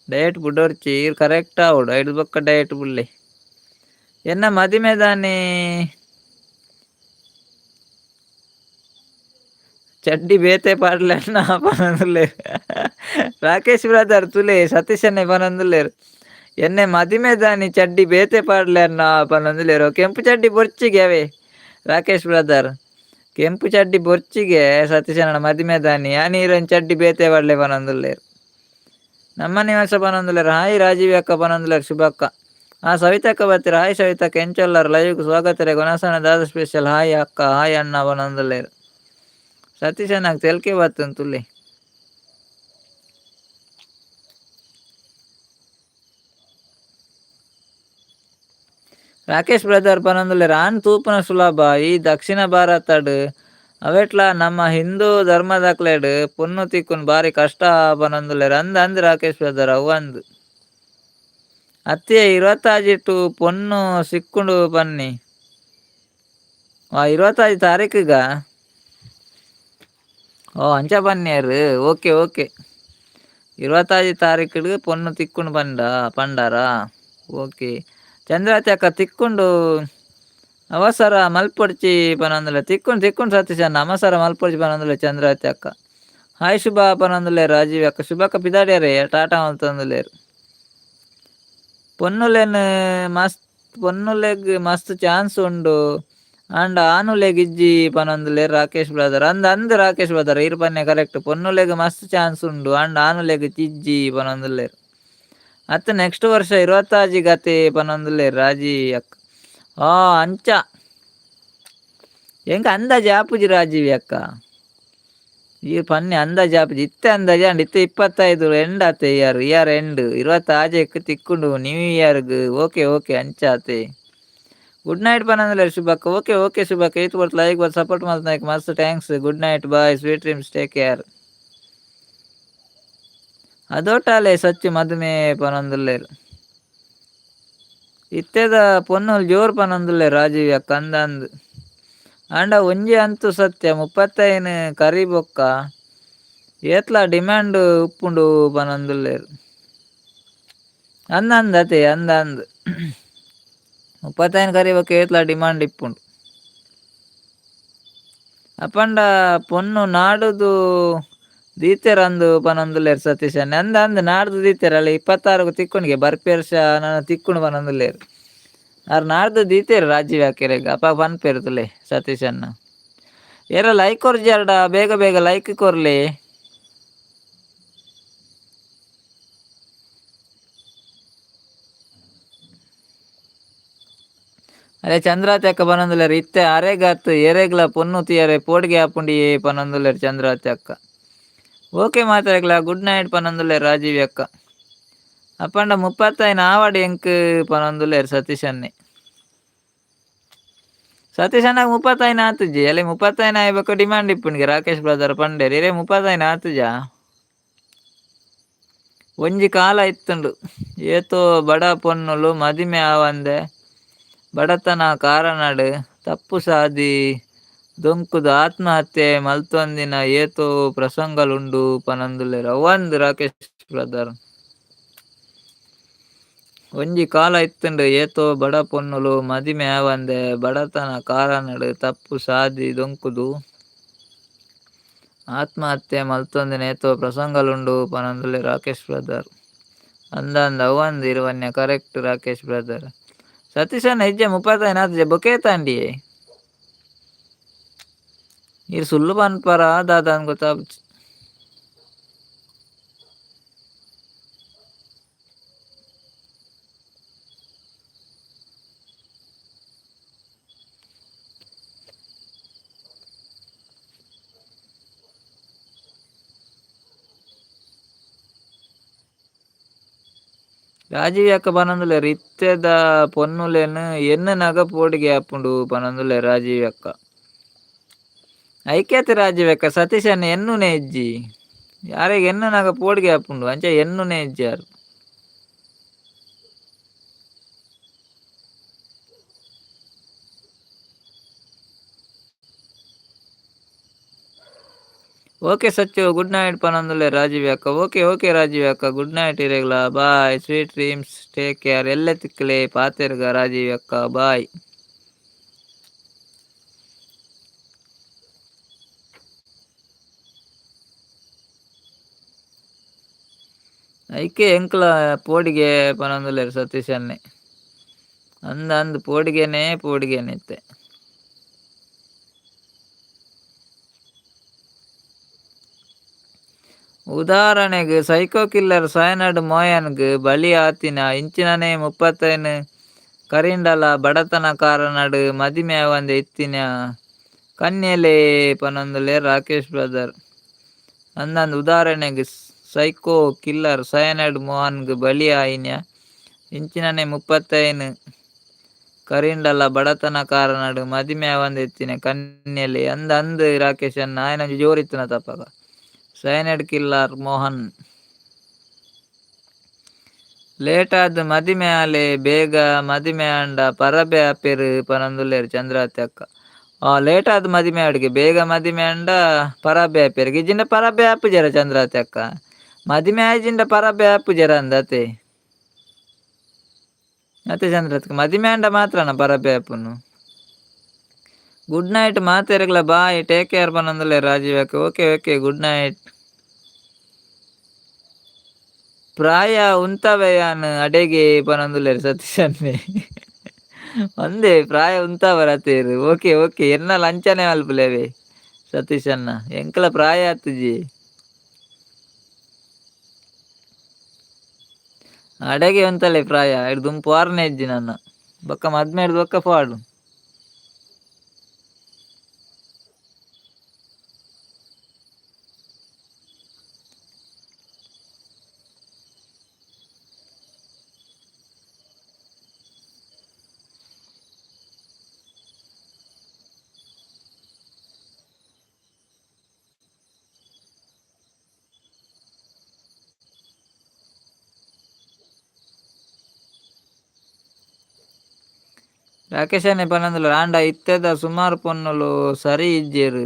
ಡಯಟ್ ಬುಡೋರ್ಚಿ, ಈರ್ ಕರೆಕ್ಟ್ ಆವೊಡು, ಐಡ್ ಬೊಕ್ಕ ಡಯಟ್ ಬುಡ್ಲೆ. ಎನ್ನ ಮದಿಮೆದಾನಿ ಚಡ್ಡಿ ಬೇತೆ ಪಾಡ್ಲೆನ್ನ ಪನೊಂದುಲ್ಲೆರ್ ರಾಕೇಶ್ ಬ್ರದರ್. ತುಲೆ ಸತೀಶನ್ನೇ ಪನೊಂದುಲ್ಲೆರ್, ಎನ್ನೆ ಮದಿಮೆದಾನಿ ಚಡ್ಡಿ ಬೇತೆ ಪಾಡ್ಲೆನ್ನ ಪನೊಂದುಲ್ಲೆರ್. ಕೆಂಪು ಚಡ್ಡಿ ಬೊರ್ಚಿಗೆ ಅವೇ ರಾಕೇಶ್ ಬ್ರದರ್, ಕೆಂಪು ಚಡ್ಡಿ ಬೊರ್ಚಿಗೆ ಸತೀಶನ ಮದಿಮೆದಾನಿ. ಆನಿ ಚಡ್ಡಿ ಬೇತೆ ಪಾಡ್ಲೆ ಪನೊಂದುಲ್ಲೆರ್. ನಮ್ಮ ನಿವಾಸ ಪನೊಂದುಲ್ಲೆರ್. ಹಾಯ್ ರಾಜೀವ್ ಅಕ್ಕ ಪನೊಂದುಲ್ಲೆರ್ ಶುಭಕ್ಕ. ಆ ಸವಿತಕ್ಕ ಬತ್ತೆರ್. ಹಾಯ್ ಸವಿತಕ್ಕ, ಎಂಚೊಲ್ಲರ್? ಲೈವ್ ಸ್ವಾಗತ ರೇ. ಗುಣಸನ ದಾದ ಸ್ಪೆಷಲ್? ಹಾಯ್ ಅಕ್ಕ, ಹಾಯ್ ಅಣ್ಣ ಪನೊಂದುಲ್ಲೆರ್. ಸತೀಶಣ್ಣಗ್ ತೆಲ್ಕೆ ಬತ್ತುಂಡು ತುಲೆ. ರಾಕೇಶ್ ಬ್ರದರ್ ಪನೊಂದುಲ್ಲೆರ್, ಆನ್ ತೂಪುನ ಸುಲಭ ಈ ದಕ್ಷಿಣ ಭಾರತಡ್ ಅವೆಟ್ಲ ನಮ್ಮ ಹಿಂದೂ ಧರ್ಮದಕ್ಲೆಡ್ ಪೊಣ್ಣು ತಿಕ್ಕುನು ಬಾರಿ ಕಷ್ಟ ಪನೊಂದುಲ್ಲೆರ್. ಅಂದ್ ಅಂದ್ ರಾಕೇಶ್ ಬ್ರದರ್, ಅವು ಅಂದ್. ಅತ್ತೆ 26 ಪೊಣ್ಣು ಸಿಕ್ಕುಂಡು ಪನ್ನಿ. ಆ 26 ತಾರೀಕುಗ? ಓ ಅಂಚ ಪನ್ನಿಯರ್. ಓಕೆ ಓಕೆ, 26 ತಾರೀಕುಡು ಪೊಣ್ಣು ತಿಕ್ಕುಂಡು ಪಂಡ ಪಂಡಾರಾ? ಓಕೆ ಚಂದ್ರಾವತಿ ಅಕ್ಕ, ತಿಕ್ಕುಂಡು, ಅವಸರ ಮಲ್ಪೊಡ್ಚಿ ಪನೊಂದುಲ್ಲೆ. ತಿಕ್ಕುಂಡು ತಿಕ್ಕುಂಡು ಸತೀಶ್ ಅಣ್ಣ, ಅವಸರ ಮಲ್ಪೊಡ್ಚಿ ಪನೊಂದುಲ್ಲೆ ಚಂದ್ರಾವತಿ ಅಕ್ಕ. ಹಾಯ್ ಶುಭ ಪನೊಂದುಲ್ಲೆ ರಾಜೀವ್ ಅಕ್ಕ. ಶುಭಕ್ಕ ಪಿದಾಡ್ಯಾರೆ, ಟಾಟಾ ಮಲ್ತೊಂದುಲ್ಲೆರ್. ಪೊನ್ನುಲೆನ್ ಮಸ್ತ್, ಪೊನ್ನುಲೆಗ್ ಮಸ್ತ್ ಚಾನ್ಸ್ ಉಂಡು ಆಂಡ ಆನುಲೆಗ್ ಇಜ್ಜಿ ಪನೊಂದುಲ್ಲೆರ್ ರಾಕೇಶ್ ಬ್ರದರ್. ಅಂದ್ ಅಂದ್ ರಾಕೇಶ್ ಬ್ರದರ್, ಈರ್ ಪನ್ನೆ ಕರೆಕ್ಟ್. ಪೊನ್ನುಲೆಗ್ ಮಸ್ತ್ ಚಾನ್ಸ್ ಉಂಡು ಆಂಡ ಆನುಲೆಗ್ ಇಜ್ಜಿ ಪನೊಂದುಲ್ಲೆರ್. ಅತ್ತ ನೆಕ್ಸ್ಟ್ ವರ್ಷ 26 ಗತೆ ಪನೊಂದುಲ್ಲೆರ್ ರಾಜಿ ಅಕ್ಕ. ಆ ಅಂಚ ಎಂಕ್ ಅಂದಾಜು ಆಪುಜಿ ರಾಜೀವಿ ಅಕ್ಕ, ಈ ಪನ್ನೆ ಅಂದಾಜು ಆಪುಜಿ. ಇತ್ತೆ ಅಂದಾಜು ಆಂಡ್. ಇತ್ತೆ 25 ಎಂಡ್ ಆತೆ year, year end 26ಕ್ ತಿಕ್ಕುಂಡು ನ್ಯೂ ಇಯರ್ಗ್. ಓಕೆ ಓಕೆ, ಅಂಚ ಆತೆ. ಗುಡ್ ನೈಟ್ ಪನೊಂದುಲ್ಲೆರ್ ಶುಭಕ್ಕ. ಓಕೆ ಓಕೆ ಶುಭಕ್ಕ, ಈತ್ ಪೊರ್ತು ಲೈಕ್ ಬತ್ ಸಪೋರ್ಟ್ ಮಲ್ತ್ನಾಕ್ ಮಸ್ತ್ thanks. Good night, bye, sweet dreams, take care. ಅದೋಟಾಲೆ Sachu ಮದುಮೆ ಪನೊಂದುಲ್ಲೆರ್. ಇತ್ತೆದ ಪೊನ್ನುಲು ಜೋರು ಪನೊಂದುಲ್ಲೆರ್ ರಾಜೀವ್ ಅಕ್ಕ. ಅಂದ್ ಅಂದ್. ಆಂಡ ಒಂಜಿ ಅಂತೂ ಸತ್ಯ, 35 ಕರಿ ಬೊಕ್ಕ ಏತ್ಲ ಡಿಮ್ಯಾಂಡ್ ಉಪ್ಪುಂಡು ಪನೊಂದುಲ್ಲೆರ್. ಅಂದ್ ಅಂದ್ ಅತೆ, ಅಂದ್ ಅಂದ್, 35 ಕರಿ ಬೊಕ್ಕ ಏತ್ಲ ಡಿಮ್ಯಾಂಡ್ ಇಪ್ಪುಂಡು. ಅಪಂಡ ಪೊಣ್ಣು ನಾಡುದು ದೀತೆರಂದು ಪನೊಂದುಲ್ಲೆರ್ ಸತೀಶ್ ಅಣ್ಣೆ. ಅಂದ್ ಅಂದ್, ನಾಡ್ದು ದೀತೆರ್ ಅಲ್ಲ, 26ಗ್ ತಿಕ್ಕುಂಡಿಗೆ ಬರ್ಪಿ ವರ್ಷ ನನ ತಿಕ್ಕುಂಡು ಪನೊಂದುಲ್ಲೆರ್. ಆರ್ ನಾಡ್ದು ದೀತೆರ್ ರಾಜೀವ್ ಅಕ್ಕೆರೆಗ್, ಅಪ ಪನ್ಪೆರ್ ತುಲೆ ಸತೀಶ್ ಅಣ್ಣ. ಏರ ಲೈಕ್ ಕೊರ್ಜಾರ್ಡ ಬೇಗ ಬೇಗ ಲೈಕ್ ಕೊರ್ಲೆ. ಅರೆ ಚಂದ್ರಾವತಿ ಅಕ್ಕ ಪನೊಂದುಲ್ಲೆರ್, ಇತ್ತೆ ಅರೆಗಾತ್ ಎರೆಗ್ಲ ಪೊಣ್ಣು ತಿಯರೆ ಪೋಡಿಗೆ ಆಪುಂಡಿಯೇ ಪನೊಂದುಲ್ಲೆರ್ ಚಂದ್ರಾವತಿ ಅಕ್ಕ. ಓಕೆ ಮಾತೆರೆಗ್ಲ ಗುಡ್ ನೈಟ್ ಪನೊಂದುಲ್ಲೆರ್ ರಾಜೀವ್ ಅಕ್ಕ. ಅಪಂಡ 35 ಆವಡ್ ಎಂಕ್ ಪನೊಂದುಲ್ಲೆರ್ ಸತೀಶ್ ಅಣ್ಣೆ. ಸತೀಶ್ ಅಣ್ಣಗ್ 35 ಆತುಜಿ ಅಲೆ, 35 ಆಯಿ ಡಿಮ್ಯಾಂಡ್ ಇಪ್ಪುಂಡಿಗೆ ರಾಕೇಶ್ ಬ್ರದರ್ ಪಂಡೆರ್. ಇರೆ 35 ಆತುಜಾ? ಒಂಜಿ ಕಾಲ ಇತ್ತುಂಡು, ಏತೋ ಬಡ ಪೊನ್ನುಲು ಮದಿಮೆ ಆವಂದೆ ಬಡತನ ಕಾರಣಡ್ ತಪ್ಪು ಸಾದಿ ದೊಂಕುದು ಆತ್ಮಹತ್ಯೆ ಮಲ್ತೊಂದಿನ ಏತೋ ಪ್ರಸಂಗಲುಂಡು ಪನೊಂದುಲ್ಲೆರ್. ಅವ್ವಂದ್ ರಾಕೇಶ್ ಬ್ರದರ್. ಒಂಜಿ ಕಾಲ ಇತ್ತುಂಡು, ಏತೋ ಬಡ ಪೊನ್ನುಲು ಮದಿಮೆ ಆವಂದೆ ಬಡತನ ಕಾರಣಡ್ ತಪ್ಪು ಸಾದಿ ದೊಂಕುದು ಆತ್ಮಹತ್ಯೆ ಮಲ್ತೊಂದಿನ ಏತೋ ಪ್ರಸಂಗಲುಂಡು ಪನೊಂದುಲ್ಲೆರ್ ರಾಕೇಶ್ ಬ್ರದರ್. ಅಂದಂದ್, ಅವ್ವಂದ್ ಇರುವನ್ಯ ಕರೆಕ್ಟ್ ರಾಕೇಶ್ ಬ್ರದರ್. ಸತೀಶಣ್ಣ ಇಜ್ಜೆ 35 ಆತುಜೆ ಬೊಕೇತಾಂಡಿಯೇ ಈರ್ ಸುಳ್ಳು ಪನ್ಪರ ದಾದ ಗೊತ್ತಾಪುಜಿ. ರಾಜೀವ್ ಅಕ್ಕ ಪನೊಂದುಲ್ಲೆರ್, ಇತ್ತೆದ ಪೊನ್ನುಲೆನ್ ಎನ್ನುನಗ ಪೋಡಿಗೆ ಆಪುಂಡು ಪನೊಂದುಲ್ಲೆರ್ ರಾಜೀವ್ ಅಕ್ಕ. ಐಕ್ಯತೆ ರಾಜೀವ್ ಅಕ್ಕ, ಸತೀಶ್ ಅಣ್ಣ ಎನ್ನುನೆ ಇಜ್ಜಿ. ಯಾರಿಗೆ ಎನ್ನುನಾಗ ಪೋಡಿಗೆ ಆಪುಂಡು ಅಂಚ ಎನ್ನುನೇ ಇಜ್ಜಾರು. ಓಕೆ ಸಚ್ಚು, ಗುಡ್ ನೈಟ್ ಪನೊಂದುಲ್ಲೆ ರಾಜೀವ್ ಅಕ್ಕ. ಓಕೆ ಓಕೆ ರಾಜೀವ್ ಅಕ್ಕ, ಗುಡ್ ನೈಟ್ ಇರೆಗ್ಲ, bye, sweet dreams, take care. ಎಲ್ಲೆ ತಿಕ್ಕಲೆ ಪಾತೆರ್ಗ ರಾಜೀವ್ ಅಕ್ಕ, ಬಾಯ್. ಐಕೆ ಎಂಕ್ಲ ಪೋಡಿಗೆ ಪನೊಂದುಲ್ಲೆರ್ ಸತೀಶ್ ಅಣ್ಣೆ. ಅಂದ್ ಅಂದ್ ಪೋಡಿಗೆನೇ ಪೋಡಿಗೆನೆ ಇತ್ತೆ. ಉದಾಹರಣೆಗ್ ಸೈಕೋ ಕಿಲ್ಲರ್ ಸಯನಡ್ ಮೋಯನ್ಗ್ ಬಲಿ ಆತಿನ ಇಂಚಿನನೇ 35 ಕರಿಂಡಲ ಬಡತನ ಕಾರಣಡ್ ಮದಿಮೆ ಆವಂದೆ ಇತ್ತಿನ ಕನ್ಯೆಲೇ ಪನೊಂದುಲ್ಲೆರ್ ರಾಕೇಶ್ ಬ್ರದರ್. ಅಂದಂದ್ ಉದಾಹರಣೆಗ್ ಸೈಕೋ ಕಿಲ್ಲರ್ ಸಯನಡ್ ಮೋಹನ್ಗ್ ಬಲಿ ಆಯಿನ ಇಂಚಿನನೇ 35 ಕರಿಂಡಲ ಬಡತನ ಕಾರಣಡ್ ಮದಿಮೆ ಆವಂದೆ ಇತ್ತಿನ ಕನ್ಯೆಲೇ. ಅಂದ್ ಅಂದ್ ರಾಕೇಶ್ ಅಣ್ಣ, ಆಯನ ಜೋರಿತ್ತಿನ ತಪ್ಪಗ ಸೈನಡ್ ಕಿಲ್ಲರ್ ಮೋಹನ್. ಲೇಟಾದ್ ಮದಿಮೆ ಆಲೆ, ಬೇಗ ಮದಿಮೆ ಆಂಡ ಪರಬೆ ಆಪೆರ್ ಪನೊಂದುಲ್ಲೆರ್ ಚಂದ್ರಾವತಿ ಅಕ್ಕ. ಆ ಲೇಟಾದ್ ಮದಿಮೆ ಆವಡ್ಗೆ, ಬೇಗ ಮದಿಮೆ ಆಂಡ ಪರಬೆ ಆಪೆರ್. ಇಜ್ಜಿಂಡ ಪರಬೆ ಆಪುಜೆರ ಚಂದ್ರಾವತಿ ಅಕ್ಕ? ಮದಿಮೆ ಆಯಿಜಿಂಡ ಪರಬೆ ಆಪುಜೆರ ಅಂದ್ ಅತೆ? ಅತೆ ಚಂದ್ರಾವತಿ, ಮದಿಮೆ ಆಂಡ ಮಾತ್ರನ ಪರಬೆ ಆಪುನು? ಗುಡ್ ನೈಟ್ ಮಾತೆರ್ಗ್ಲ, ಬಾಯ್, ಟೇಕ್ ಕೇರ್ ಪನೊಂದುಲ್ಲೆರ್ ರಾಜೀವ್ ಅಕ್ಕ. Okay okay, good night. ಪ್ರಾಯ ಉಂತವೆಯಾನ್ ಅಡೆಗೆ ಪನೊಂದುಲ್ಲೆರ್ ಸತೀಶ್ ಅಣ್ಣೆ. ಒಂದೇ ಪ್ರಾಯ ಉಂತಾವರ ತೇರು. ಓಕೆ ಓಕೆ, ಎನ್ನ ಲಂಚನೆ ಮಲ್ಪುಲೇವೆ ಸತೀಶ್ ಅಣ್ಣ, ಎಂಕಲ ಪ್ರಾಯ ಆತುಜಿ. ಅಡೆಗೆ ಉಂತಲೆ ಪ್ರಾಯ ಇಡ್ ದುಂಪು ವಾರನೆ ಇಜ್ಜಿ ನನ್ನ ಬೊಕ್ಕ ಮದ್ಮೆ ಹಿಡ್ದು ಬೊಕ್ಕ ಪಾಡು. ರಾಕೇಶನೇ ಪನೊಂದುಲ್ಲೆರ್ ಆಂಡ ಇತ್ತೆದ ಸುಮಾರ್ ಪೊನ್ನುಲು ಸರಿ ಇಜ್ಜೆರ್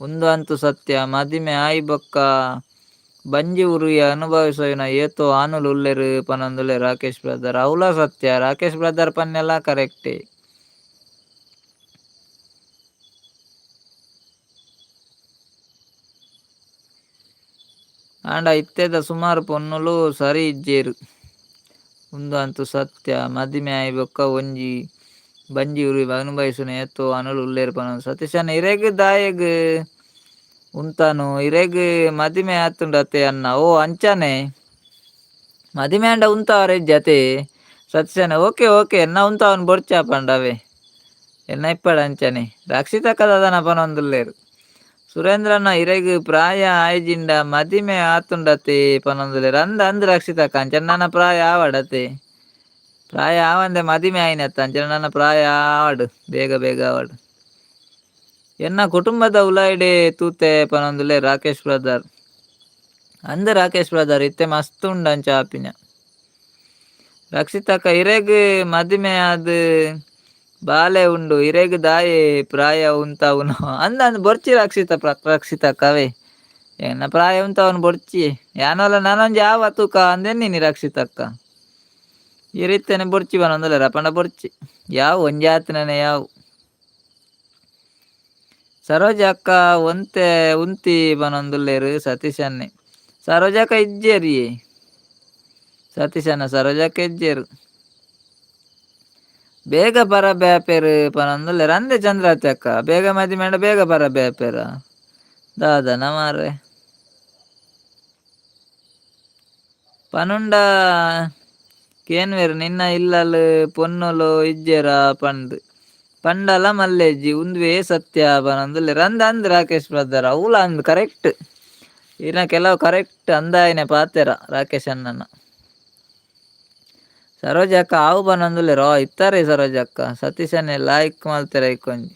ಉಂದು ಅಂತೂ ಸತ್ಯ. ಮದಿಮೆ ಆಯಿ ಬೊಕ್ಕ ಬಂಜಿ ಉರಿಯ ಅನುಭವಿಸಯಿನ ಏತೋ ಆನುಲು ಉಲ್ಲೆರ್ ಪನೊಂದುಲ್ಲೆರ್ ರಾಕೇಶ್ ಬ್ರದರ್. ಅವ್ಲಾ ಸತ್ಯ, ರಾಕೇಶ್ ಬ್ರದರ್ ಪನ್ನೆಲ ಕರೆಕ್ಟೇ. ಆಂಡ ಇತ್ತೆದ ಸುಮಾರ್ ಪೊನ್ನುಲು ಸರಿ ಇಜ್ಜೆರ್ ಉಂದು ಅಂತೂ ಸತ್ಯ. ಮದಿಮೆ ಆಯಿ ಬೊಕ್ಕ ಒಂಜಿ ಬಂಜಿ ಉರಿ ಅನುಭವಿಸುನ ಏತೋ ಆನುಲು ಉಲ್ಲೆರ್ ಪನೊಂದು. ಸತೀಶಣ್ಣ ಇರೆಗ್ ದಾಯೆಗ್ ಉಂತಾನು? ಇರೆಗ್ ಮದಿಮೆ ಆತುಂಡು ಅತೆ ಅಣ್ಣ? ಓ ಅಂಚನೆ, ಮದಿಮೆ ಆಂಡ ಉಂತಾವರೆ ಇಜ್ಜಿ ಅತೆ ಸತೀಶಣ್ಣ? ಓಕೆ ಓಕೆ, ಎನ್ನ ಉಂತಾವನ್ ಬೊರ್ಚಾ ಪಂಡವೆ ಎನ್ನ ಇಪ್ಪಡ ಅಂಚನೆ. ರಕ್ಷಿತಕ್ಕ ದಾದನ ಪನೊಂದುಲ್ಲೆರ್. ಸುರೇಂದ್ರಣ್ಣ ಇರೆಗ್ ಪ್ರಾಯ ಆಯಿಜಿಂಡ ಮದಿಮೆ ಆತುಂಡತೆ ಪನೊಂದುಲ್ಲೆರ್. ಅಂದ್ ಅಂದ್ ರಕ್ಷಿತಕ್ಕ, ಅಂಚನೆ ನನ ಪ್ರಾಯ ಆವಡತೆ. ಪ್ರಾಯ ಆವಂದೆ ಮದಿಮೆ ಆಯಿನತ್ತ, ಅಂಚನೆ ನನ್ನ ಪ್ರಾಯ ಆವಡ್, ಬೇಗ ಬೇಗ ಆವಡ್. ಎನ್ನ ಕುಟುಂಬದ ಉಲಾಯಿಡೆ ತೂತೆ ಪನೊಂದುಲ್ಲೆ ರಾಕೇಶ್ ಬ್ರದರ್. ಅಂದ್ ರಾಕೇಶ್ ಬ್ರದರ್, ಇತ್ತೆ ಮಸ್ತ್ ಉಂಡು ಅಂಚ ಆಪಿನ. ರಕ್ಷಿತಕ್ಕ ಇರೆಗ್ ಮದಿಮೆ ಆದ್ ಬಾಲೆ ಉಂಡು, ಇರೆಗ್ ದಾಯೆ ಪ್ರಾಯ ಉಂತಾವುನು? ಅಂದ್ ಅಂದ್, ಬೊರ್ಚಿ ರಕ್ಷಿತ ರಕ್ಷಿತಕ್ಕ ಅವೇ ಎನ್ನ ಪ್ರಾಯ ಉಂತಾವನು ಬೊರ್ಚಿ. ಯಾನೋಲ ನಾನೊಂಜಿ ಆವ ತೂಕ ಅಂದೆನ್ನಿನಿ ರಕ್ಷಿತಕ್ಕ. ಈ ರೀತಿನೆ ಬೊರ್ಚಿ ಪನೊಂದುಲ್ಲೆರ್ ಪಂಡ ಬೊರ್ಚಿ ಯಾವು ಒಂಜಾತಿನನೆ ಯಾವು. ಸರೋಜ ಅಕ್ಕ ಒಂತೆ ಉಂತಿ ಪನೊಂದುಲ್ಲೆರ್ ಸತೀಶನ್ನೆ. ಸರೋಜಕ್ಕ ಇಜ್ಜೆರ್ ಸತೀಶಣ್ಣ, ಸರೋಜಕ್ಕ ಇಜ್ಜೆರ್. ಬೇಗ ಪರಬೆ ಆಪೆರ್ ಪನೊಂದುಲ್ಲೆರ್. ಅಂದೆ ಚಂದ್ರಾವತಿ ಅಕ್ಕ, ಬೇಗ ಮದಿಮೆ ಆಂಡ ಬೇಗ ಪರಬೆ ಆಪೆರ ದಾದನ ಮಾರ್ರೆ. ಪನುಂಡ ಕೇನ್ವೆರ್ ನಿನ್ನ ಇಲ್ಲಲ್ ಪೊನ್ನುಲು ಇಜ್ಜೆರ ಪಂದ್ ಪಂಡಲ ಮಲ್ಲೆಜ್ಜಿ, ಉಂದುವೇ ಸತ್ಯ ಪನೊಂದುಲ್ಲೆರ್. ಅಂದ್ ಅಂದ್ ರಾಕೇಶ್ ಬ್ರದರ್, ಅವ್ಲ ಅಂದ್ ಕರೆಕ್ಟ್. ಇನ ಕೆಲವು ಕರೆಕ್ಟ್ ಅಂದಾಯಿನ ಪಾತೆರ ರಾಕೇಶ್ ಅಣ್ಣನ. ಸರೋಜಕ್ಕ ಆವು ಪನೊಂದುಲ್ಲೆರ್. ಓ ಇತ್ತಾರೆ ಸರೋಜಕ್ಕ. ಸತೀಶನ್ನೆ ಲಾಯ್ಕ್ ಮಲ್ತೆರ್ ಐಕೊಂಜಿ.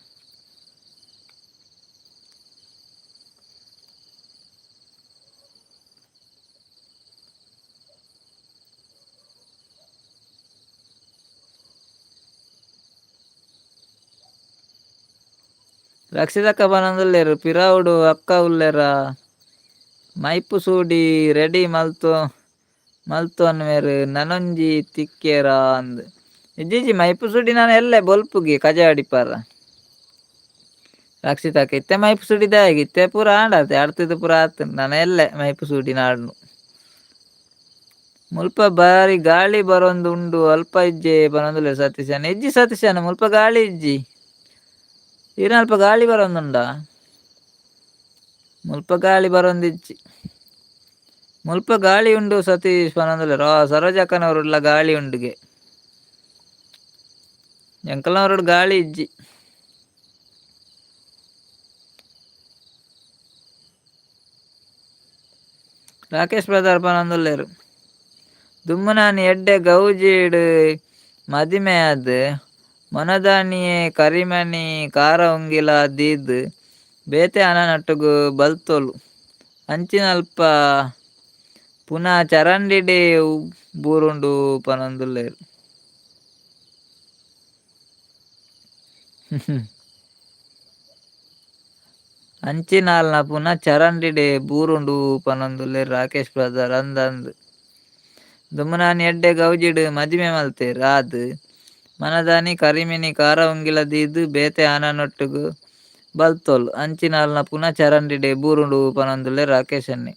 ರಕ್ಷಿತಕ್ಕ ಪನೊಂದುಲ್ಲೆರ್ ಪಿರಾವುಡು ಅಕ್ಕ ಉಲ್ಲೆರ ಮೈಪು ಸೂಡಿ ರೆಡಿ ಮಲ್ತು ಮಲ್ತೊನ್ವೆರ್ ನನೊಂಜಿ ತಿಕ್ಕೆರ ಅಂದ್. ಇಜ್ಜಿ ಮೈಪು ಸೂಡಿ ನಾನು ಎಲ್ಲೆ ಬೊಲ್ಪುಗೆ ಕಜ ಅಡಿಪಾರ. ರಕ್ಷಿತಕ್ಕ ಇತ್ತೆ ಮೈಪು ಸೂಡಿ ದಾಯೆಗ್ ಇತ್ತೆ ಪೂರ ಆಂಡತೆ ಅಡ್ತದ ಪೂರ ಆತು ನಾನು ಎಲ್ಲೆ ಮೈಪು ಸೂಡಿ ನಾಡ್ನು. ಮುಲ್ಪ ಬಾರಿ ಗಾಳಿ ಬರೊಂದು ಉಂಡು ಅಲ್ಪ ಇಜ್ಜೆ ಪನೊಂದುಲ್ಲೆರ್ ಸತೀಶಣ್ಣ. ಇಜ್ಜಿ ಸತೀಶಣ್ಣ ಮುಲ್ಪ ಗಾಳಿ ಇಜ್ಜಿ. ಈರ್ನ ಅಲ್ಪ ಗಾಳಿ ಬರೊಂದುಂಡಾ? ಮುಲ್ಪ ಗಾಳಿ ಬರೊಂದಿಜ್ಜಿ. ಮುಲ್ಪ ಗಾಳಿ ಉಂಡು ಸತೀಶ್ ಪನೊಂದುಲ್ಲೆರ್. ಆ ಸರೋಜಕ್ಕನವರುಡ್ಲ ಗಾಳಿ ಉಂಡುಗೆ. ಎಂಕಲ್ನವರುಡ್ ಗಾಳಿ ಇಜ್ಜಿ. ರಾಕೇಶ್ ಬ್ರದರ್ ಪನೊಂದುಲ್ಲೆರ್. ದುಮ್ಮುನಾನಿ ಎಡ್ಡೆ ಗೌಜಿಡ್ ಮದಿಮೆ ಆದ್ ಮನದಾನಿಯೇ ಕರಿಮಣಿ ಕಾರ ಉಂಗಿಲ ದೀದ್ ಬೇತೆ ಆಣನೊಟ್ಟುಗು ಬಲ್ತೊಲು ಅಂಚಿನಲ್ಪ ಪುನ ಚರಂಡಿಡೇ ಬೂರುಂಡು ಪನೊಂದುಲ್ಲೆರ್. ಅಂಚಿನಾಲ್ನ ಪುನ ಚರಂಡಿಡೇ ಬೂರುಂಡು ಪನೊಂದುಲ್ಲೆರ್ ರಾಕೇಶ್ ಬ್ರದರ್. ಅಂದ್ ಅಂದ್. ದುಂಬುನಾನಿ ಎಡ್ಡೆ ಗೌಜಿಡ್ ಮದಿಮೆ ಮಲ್ತೆರ್ ಆದ್ ಮನದಾನಿ ಕರಿಮಿನಿ ಕಾರ ಉಂಗಿಲ ದೀದ್ ಬೇತೆ ಆಣನೊಟ್ಟುಗು ಬಲ್ತೊಲು ಅಂಚಿನಾಲ್ನ ಪುನ ಚರಂಡಿಡೇ ಬೂರುಂಡು ಪನೊಂದುಲ್ಲೆರ್ ರಾಕೇಶ್ ಅಣ್ಣೆ.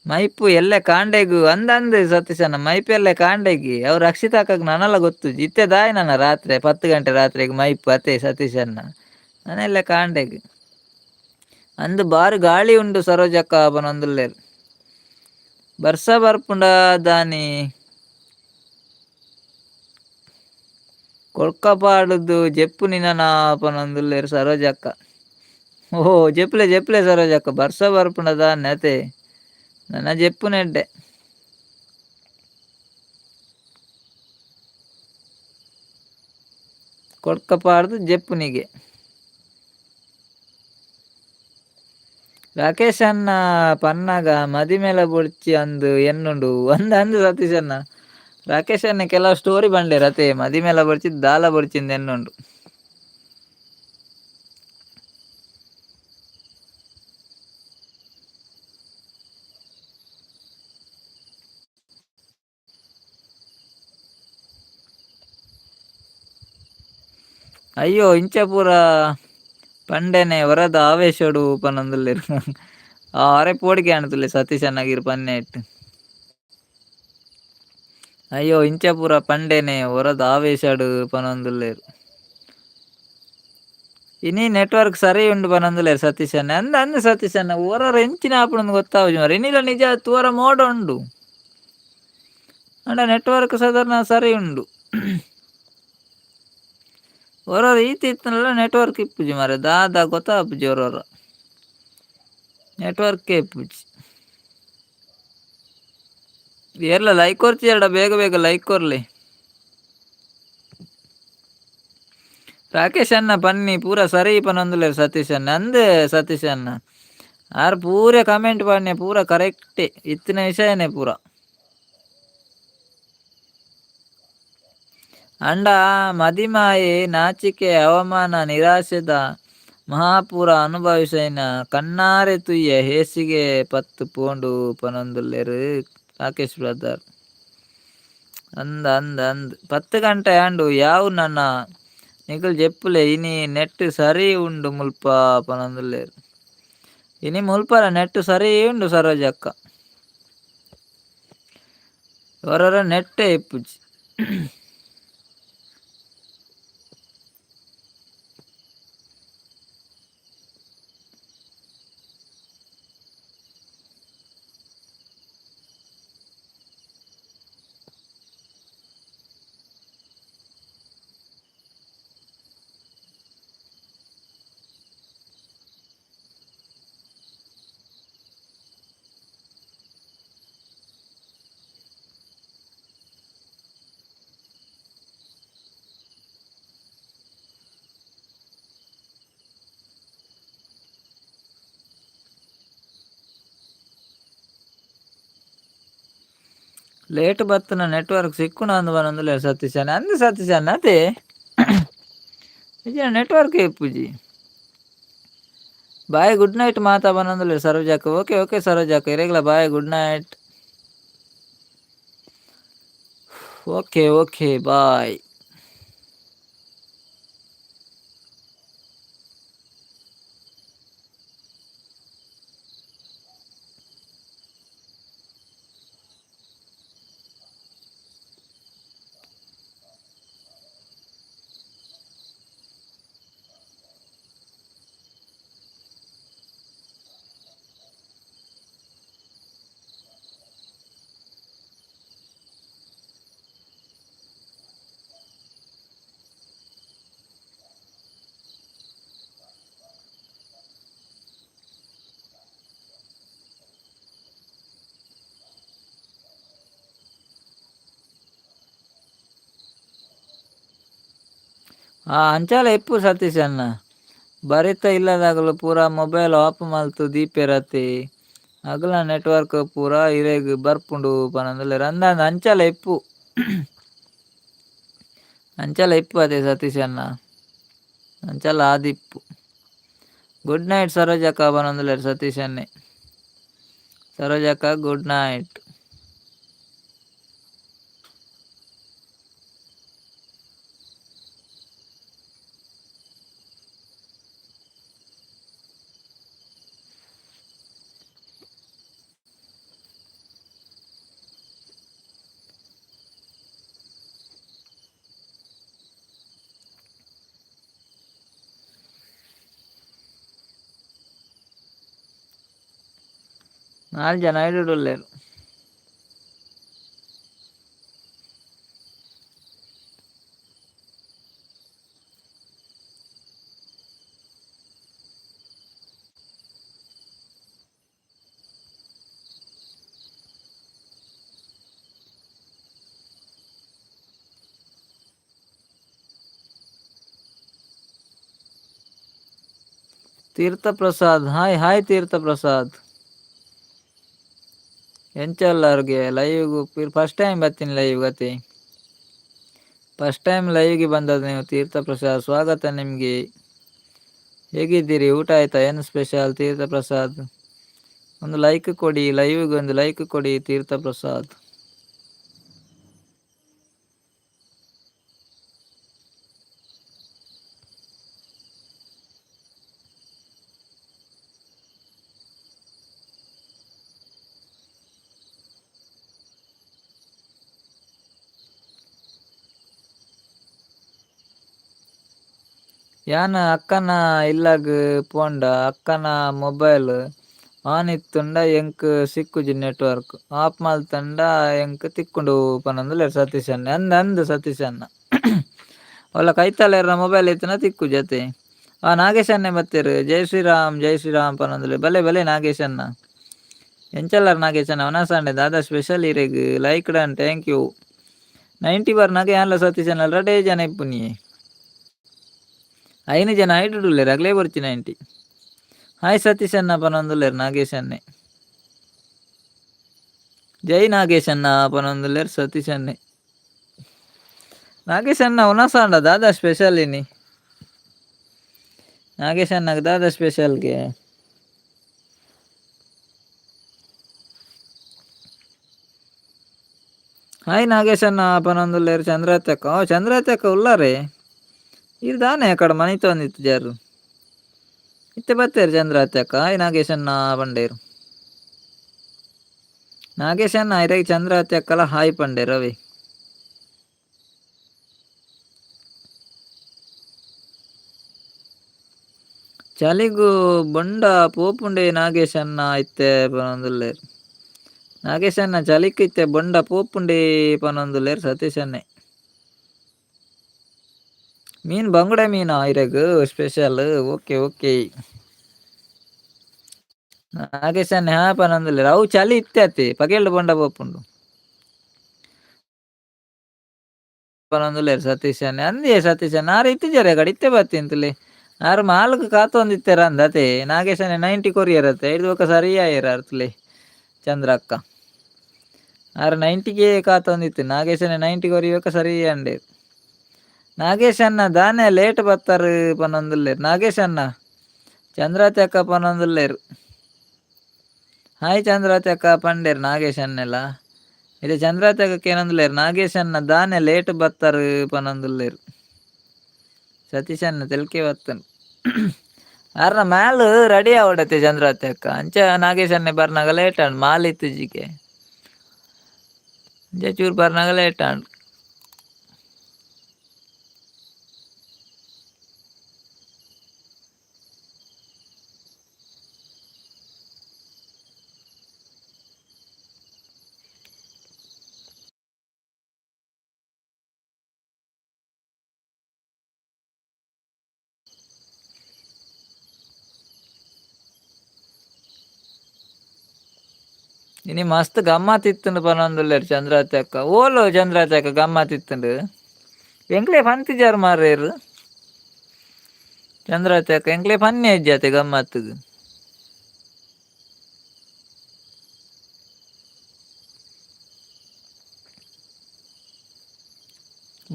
ಮೈಪು ಎಲ್ಲೆ ಕಾಂಡೆಗು ಅಂದ್ ಅಂದ್ ಸತೀಶಣ್ಣ ಮೈಪು ಎಲ್ಲೆ ಕಾಂಡೆಗೆ ಅವು ರಕ್ಷಿತಾಕ್ಕಗ್ ನನಲ ಗೊತ್ತುಜಿ ಇತ್ತೆ ದಾಯೆ ನನ ರಾತ್ರೆ 10 ಗಂಟೆ ರಾತ್ರೆಗ್ ಮೈಪು ಅತೆ ಸತೀಶಣ್ಣ ನನ ಎಲ್ಲೆ ಕಾಂಡೆಗ್ ಅಂದ್ ಬಾರಿ ಗಾಳಿ ಉಂಡು ಸರೋಜಕ್ಕ ಪನೊಂದುಲ್ಲೆರ್. ಬರ್ಸ ಬರ್ಪುಂಡ ದಾನಿ ಕೊಡ್ಕ ಪಾಡುದು ಜೆಪ್ಪು ನಿನನ ಪನೊಂದುಲ್ಲೆರ್ ಸರೋಜಕ್ಕ. ಓಹೋ ಜೆಪ್ಪುಲೆ ಜೆಪ್ಪುಲೆ ಸರೋಜಕ್ಕ ಬರ್ಸ ಬರ್ಪುಂಡ ದಾನೆ ಅತೆ ನನ ಜೆಪ್ಪುನೆಡ್ಡೆ. ಕೊಡ್ಕ ಪಾಡ್ದು ಜೆಪ್ಪುನಿಗೆ. ರಾಕೇಶ್ ಅಣ್ಣ ಪನ್ನಗ ಮದಿಮೆಲ ಬೊಡ್ಚಿ ಅಂದ್ ಎನ್ನುಂಡು ಅಂದ್ ಅಂದ್ ಸತೀಶ್ ಅಣ್ಣ. ರಾಕೇಶ್ ಅಣ್ಣ ಕೆಲವು ಸ್ಟೋರಿ ಪಂಡೆರ್ ಅತೆ ಮದಿಮೆಲ ಬೊಡ್ಚಿ ದಾಲ ಬೊಡ್ಚಿಂದ್ ಎನ್ನುಂಡು. ಅಯ್ಯೋ ಇಂಚ ಪೂರ ಪಂಡೆನೆ ವರದ ಆವೇಶಡು ಪನೊಂದುಲ್ಲೆರ್. ಆ ಅರೆ ಪೋಡಿಗೆ ಆಂಡ್ ಸತೀಶ್ ಅಣ್ಣಗ್ ಪನ್ನೆ ಇಟ್ಟು. ಅಯ್ಯೋ ಇಂಚ ಪೂರ ಪಂಡೆನೆ ವರದ ಆವೇಶಡು ಪನೊಂದುಲ್ಲೆರ್. ಇನಿ ನೆಟ್ವರ್ಕ್ ಸರಿ ಉಂಡು ಪನೊಂದುಲ್ಲೆರ್ ಸತೀಶ್ ಅಣ್ಣ. ಅಂದ್ ಅಂದ್ ಸತೀಶ್ ಅಣ್ಣ ಒರೊರ ಎಂಚಿನ ಆಪುಂಡು ಗೊತ್ತಾವುಜಿ ಮಾರ್ರೆ. ಇನಿಲ ನಿಜ ತೂವರ ಮೋಡ ಉಂಡು. ಆಂಡ ನೆಟ್ವರ್ಕ್ ಸಾಧಾರಣ ಸರಿ ಉಂಡು. ಒರೊರ ಈತ್ ಇತ್ತ್ಂಡಲ ನೆಟ್ವರ್ಕ್ ಇಪ್ಪುಜಿ ಮಾರ್ರೆ ದಾದ ಗೊತ್ತಾಪುಜಿ ಒರೊರ. ನೆಟ್ವರ್ಕ್ ಇಪ್ಪುಜಿ. ಏರ್ಲ ಲೈಕ್ ಕೊರ್ಚಿಯೆರ್ಡ ಬೇಗ ಬೇಗ ಲೈಕ್ ಕೊರ್ಲೆ. ರಾಕೇಶ್ ಅಣ್ಣ ಪನ್ನಿ ಪೂರ ಸರಿ ಪನೊಂದುಲ್ಲೆರ್ ಸತೀಶ್ ಅಣ್ಣ. ಅಂದ್ ಸತೀಶ್ ಅಣ್ಣ ಆರ್ ಪೂರ ಕಮೆಂಟ್ ಪನ್ನೆ ಪೂರ ಕರೆಕ್ಟೇ ಇತ್ತಿನ ವಿಷಯನೇ ಪೂರ. ಅಂಡ ಮದಿಮಾಯೆ ನಾಚಿಕೆ ಅವಮಾನ ನಿರಾಶೆದ ಮಹಾಪೂರ ಅನುಭವಿಸೈನ ಕಣ್ಣಾರೆ ತೂಯೆ ಹೇಸಿಗೆ ಪತ್ತ್ ಪೋಂಡು ಪನೊಂದುಲ್ಲೆರ್ ರಾಕೇಶ್ ಬ್ರದರ್. ಅಂದ್ ಅಂದ್ ಅಂದ್ 10 ಗಂಟೆ ಆಂಡು ಯಾವು ನನ ನಿಕುಲು ಜೆಪ್ಪುಲೆ ಇನಿ ನೆಟ್ ಸರಿ ಉಂಡು ಮುಲ್ಪ ಪನೊಂದುಲ್ಲೆರ್. ಇನಿ ಮುಲ್ಪಲ ನೆಟ್ ಸರಿ ಉಂಡು ಸರೋಜಕ್ಕ. ಒರೊರ ನೆಟ್ಟೇ ಇಪ್ಪುಜಿ. ಲೇಟ್ ಬತ್ತನ ನೆಟ್ವರ್ಕ್ ಸಿಕ್ಕುನ ಅಂದ್ ಪನೊಂದುಲ್ಲೆರ್ ಸತೀಶ್ ಅಣ್ಣ. ಅಂದ್ ಸತೀಶ್ ಅಣ್ಣ ಅತೆ ಇಜ್ಜಿಂಡ ನೆಟ್ವರ್ಕ್ ಇಪ್ಪುಜಿ. Bye, good night ಮಾತಾ ಬನ್ನೊಂದುಲ್ಲೆರ್ ಸರೋಜಕ್ಕ. ಓಕೆ ಓಕೆ ಸರೋಜಕ್ಕ, ಇರೆಗ್ಲ bye, good night. Okay okay bye. ಅಂಚಾಲ ಇಪ್ಪು ಸತೀಶ್ ಅಣ್ಣ. ಬರಿತ ಇಲ್ಲದಾಗಲು ಪೂರ ಮೊಬೈಲ್ ಆಫ್ ಮಲ್ತು ದೀಪೆರತಿ ಅಗಲ ನೆಟ್ವರ್ಕ್ ಪೂರ ಇರೆಗ್ ಬರ್ಪುಂಡು ಪನೊಂದುಲ್ಲೆರ್. ಅಂದಂದ್ ಅಂಚಾಲ ಇಪ್ಪು, ಅಂಚಾಲ ಇಪ್ಪು ಅದೇ ಸತೀಶ್ ಅಣ್ಣ, ಅಂಚಾಲ ಆದಿಪ್ಪು. ಗುಡ್ ನೈಟ್ ಸರೋಜಕ್ಕ ಪನೊಂದುಲ್ಲೆರ್ ಸತೀಶ್ ಅಣ್ಣೆ. ಸರೋಜಕ್ಕ ಗುಡ್ ನೈಟ್. ನಾಲ್ ಜನ ಐಡುಲ್ಲೆರ್. Theertha Prasad, hi hi Theertha Prasad. ಎಂಚಲ್ಲಾರ್ಗೆ ಲೈವ್ಗ್ ಫಸ್ಟ್ ಟೈಮ್ ಬತ್ತೀನಿ ಲೈವ್ ಗತಿ. ಫಸ್ಟ್ ಟೈಮ್ ಲೈವ್ಗೆ ಬಂದದ್ದು ನೀವು ತೀರ್ಥ ಪ್ರಸಾದ್, ಸ್ವಾಗತ ನಿಮಗೆ. ಹೇಗಿದ್ದೀರಿ? ಊಟ ಆಯ್ತಾ? ಏನು ಸ್ಪೆಷಲ್ ತೀರ್ಥ ಪ್ರಸಾದ್? ಒಂದು ಲೈಕ್ ಕೊಡಿ, ಲೈವ್ಗೆ ಒಂದು ಲೈಕ್ ಕೊಡಿ ತೀರ್ಥ ಪ್ರಸಾದ್. ಯಾನ್ ಅಕ್ಕನ ಇಲ್ಲಗ್ ಪೋಂಡ ಅಕ್ಕನ ಮೊಬೈಲ್ ಆನ್ ಇತ್ತುಂಡ ಎಂಕ್ ಸಿಕ್ಕುಜಿ ನೆಟ್ವರ್ಕ್, ಆಫ್ ಮಲ್ತಂಡ ಎಂಕ್ ತಿಕ್ಕುಂಡು ಪನೊಂದುಲ್ಲೆರ್ ಸತೀಶ್ ಅಣ್ಣೆ. ಅಂದ್ ಅಂದ್ ಸತೀಶ್ ಅಣ್ಣ, ಒಲ್ಲ ಕೈತಲ್ ಮೊಬೈಲ್ ಇತ್ತುಂಡ ತಿಕ್ಕುಜಿ ಅತೆ. ಆ ನಾಗೇಶ್ ಅಣ್ಣೆ ಬತ್ತೆರ್, ಜೈ ಶ್ರೀರಾಮ್ ಜೈ ಶ್ರೀರಾಮ್ ಪನೊಂದುಲ್ಲೆರ್. ಬಲೆ ಬಲೆ ನಾಗೇಶ್ ಅಣ್ಣ. ಎಂಚಲ್ಲಾರ್ ನಾಗೇಶ್ ಅಣ್ಣ? ವನಸ್ ದಾದಾ ಸ್ಪೆಷಲ್ ಇರೆಗ್? Like done, thank you. 90 ಬರ್ನಾಗ ಯಾನ್ಲ Satish ಅಣ್ಣ ರಡ್ಡೇ ಜನ ಇಪ್ಪುನಿಯೆ. ಐನು ಜನ ಐಡುಲ್ಲೆರ್, ಅಗ್ಲೇ ಬೊರ್ಚಿ 90. ಹಾಯ್ ಸತೀಶ್ ಅಣ್ಣ ಪನೊಂದುಲ್ಲೆರ್ ನಾಗೇಶ್ ಅಣ್ಣೆ. ಜೈ ನಾಗೇಶ್ ಅಣ್ಣ ಪನೊಂದುಲ್ಲೆರ್ ಸತೀಶ್ ಅಣ್ಣೆ. ನಾಗೇಶ್ ಅಣ್ಣ ಉನಸಾಂಡ ದಾದಾ ಸ್ಪೆಷಲ್ ಇನಿ? ನಾಗೇಶ್ ಅಣ್ಣಗ್ ದಾದಾ ಸ್ಪೆಷಲ್ಗೆ? ಹಾಯ್ ನಾಗೇಶ್ ಅಣ್ಣ ಪನೊಂದುಲ್ಲೆರ್ ಚಂದ್ರಾತ್ಯಕ್ಕ. ಓ ಚಂದ್ರಾತ್ಯಕ್ಕ ಉಲ್ಲಾರೆ ಇರ್ ದಾನೆ ಅಕಡ ಮನಿತೊಂದಿತ್ತು ಜಾರು. ಇತ್ತೆ ಬತ್ತೇರು ಚಂದ್ರಾತ್ಯಕ್ಕ. ಹಾಯ್ ನಾಗೇಶ್ ಅಣ್ಣ ಪಂಡೇರು. ನಾಗೇಶ್ ಅಣ್ಣ ಇರೆಗ್ ಚಂದ್ರಾತ್ಯಕ್ಕಲ ಹಾಯ್ ಪಂಡೇರು ಅವೆ. ಚಲಿಗು ಬೊಂಡ ಪೋಪುಂಡೆ ನಾಗೇಶ್ ಅಣ್ಣ ಇತ್ತೆ ಪನೊಂದುಲ್ಲೆರ್. ನಾಗೇಶ್ ಅಣ್ಣ ಚಲಿಕ್ ಇತ್ತೆ ಬೊಂಡ ಪೋಪುಂಡೆ ಪನೊಂದುಲ್ಲೆರ್ ಸತೀಶ್ ಅಣ್ಣೆ. ಮೀನ್ ಬಂಗುಡೆ ಮೀನಾ ಇರೆಗ್ ಸ್ಪೆಷಲ್? ಓಕೆ ಓಕೆ ನಾಗೇಶ್ ಅಣ್ಣೆ ಹಾ ಪನೊಂದುಲ್ಲೆರ್. ಅವು ಚಲಿ ಇತ್ತೆ ಅತ್ತೆ ಪಗೆಲ್ಡ್ ಬೊಂಡ ಪೋಪುಂಡು ಪನೊಂದುಲ್ಲೆರ್ ಸತೀಶ್ ಅಣ್ಣೆ. ಅಂದಿಯೇ ಸತೀಶ್ ಅಣ್ಣ ಆರ್ ಇತ್ತಿಜೆರ್ ಅಕಡೆ ಇತ್ತೆ ಬತ್ತಿಂತುಲೆ. ಆರ್ ಮಾಲ್ಗ್ ಕಾತೊಂದಿತ್ತೆರ್ ಅಂದ್ ಅತೆ. ನಾಗೇಶ್ ಅಣ್ಣೆ 90 ಕೊರಿಯರ್ ಅತ್ತೆ ಐಡ್ದ್ ಬೊಕ ಸರಿ ಆಯೆರ್ ಅರ್ತುಲೆ ಚಂದ್ರಕ್ಕ. ಆರ್ 90ಗೆ ಕಾತೊಂದಿತ್ತೆ ನಾಗೇಶ್ ಅಣ್ಣೆ 90 ಕೊರಿ ಬೊಕ ಸರಿ ಅಂಡೆರ್. ನಾಗೇಶ್ ಅಣ್ಣ ದಾನೆ ಲೇಟ್ ಬತ್ತರ್ ಪನೊಂದುಲ್ಲೆರ್. ನಾಗೇಶ್ ಅಣ್ಣ ಚಂದ್ರಾತಿ ಅಕ್ಕ ಪನೊಂದುಲ್ಲೇರು. ಹಾಯ್ ಚಂದ್ರಾತಿ ಅಕ್ಕ ಪಂಡೇರು ನಾಗೇಶ್ ಅನ್ನೆಲ್ಲ. ಇದು ಚಂದ್ರಾತಿ ಅಕ್ಕಕ್ಕೆ ಏನೊಂದುಲ್ಲೇರು ನಾಗೇಶ್ ಅನ್ನ ದಾನೆ ಲೇಟ್ ಬತ್ತಾರು ಪನೊಂದುಲ್ಲೇರು. ಸತೀಶ್ ಅನ್ನ ತೆಲ್ಕೆ ಬತ್ತನ್ ಅರ್ನ ಮ್ಯಾಲ್ ರೆಡಿ ಆವಡತ್ತೆ ಚಂದ್ರಾತಿ ಅಕ್ಕ. ಅಂಚ ನಾಗೇಶ್ ಅನ್ನೆ ಬರ್ನಾಗ ಲೇಟ್ ಆಂಡ್ ಮಾಲ್ ಇತ್ತುಜಿಗೆ ಅಂಚ ಚೂರು ಬರ್ನಾಗ ಲೇಟ್ ಆಂಡ್. ಇನಿ ಮಸ್ತ್ ಗಮ್ಮತ್ ಇತ್ತುಂಡು ಪನೊಂದುಲ್ಲೆರ್ ಚಂದ್ರಾತಿ ಅಕ್ಕ. ಓಲು ಚಂದ್ರಾತಿ ಅಕ್ಕ ಗಮ್ಮತ್ ಇತ್ತುಂಡು ಎಂಕ್ಲೆ ಪಂತಿಜಾರ್ ಮಾರ್ರೇರು ಚಂದ್ರಾತಿ ಅಕ್ಕ ಎಂಕ್ಲೆ ಪನ್ನೆ ಇಜ್ಜಾತೆ ಗಮ್ಮತ್ತುಗು.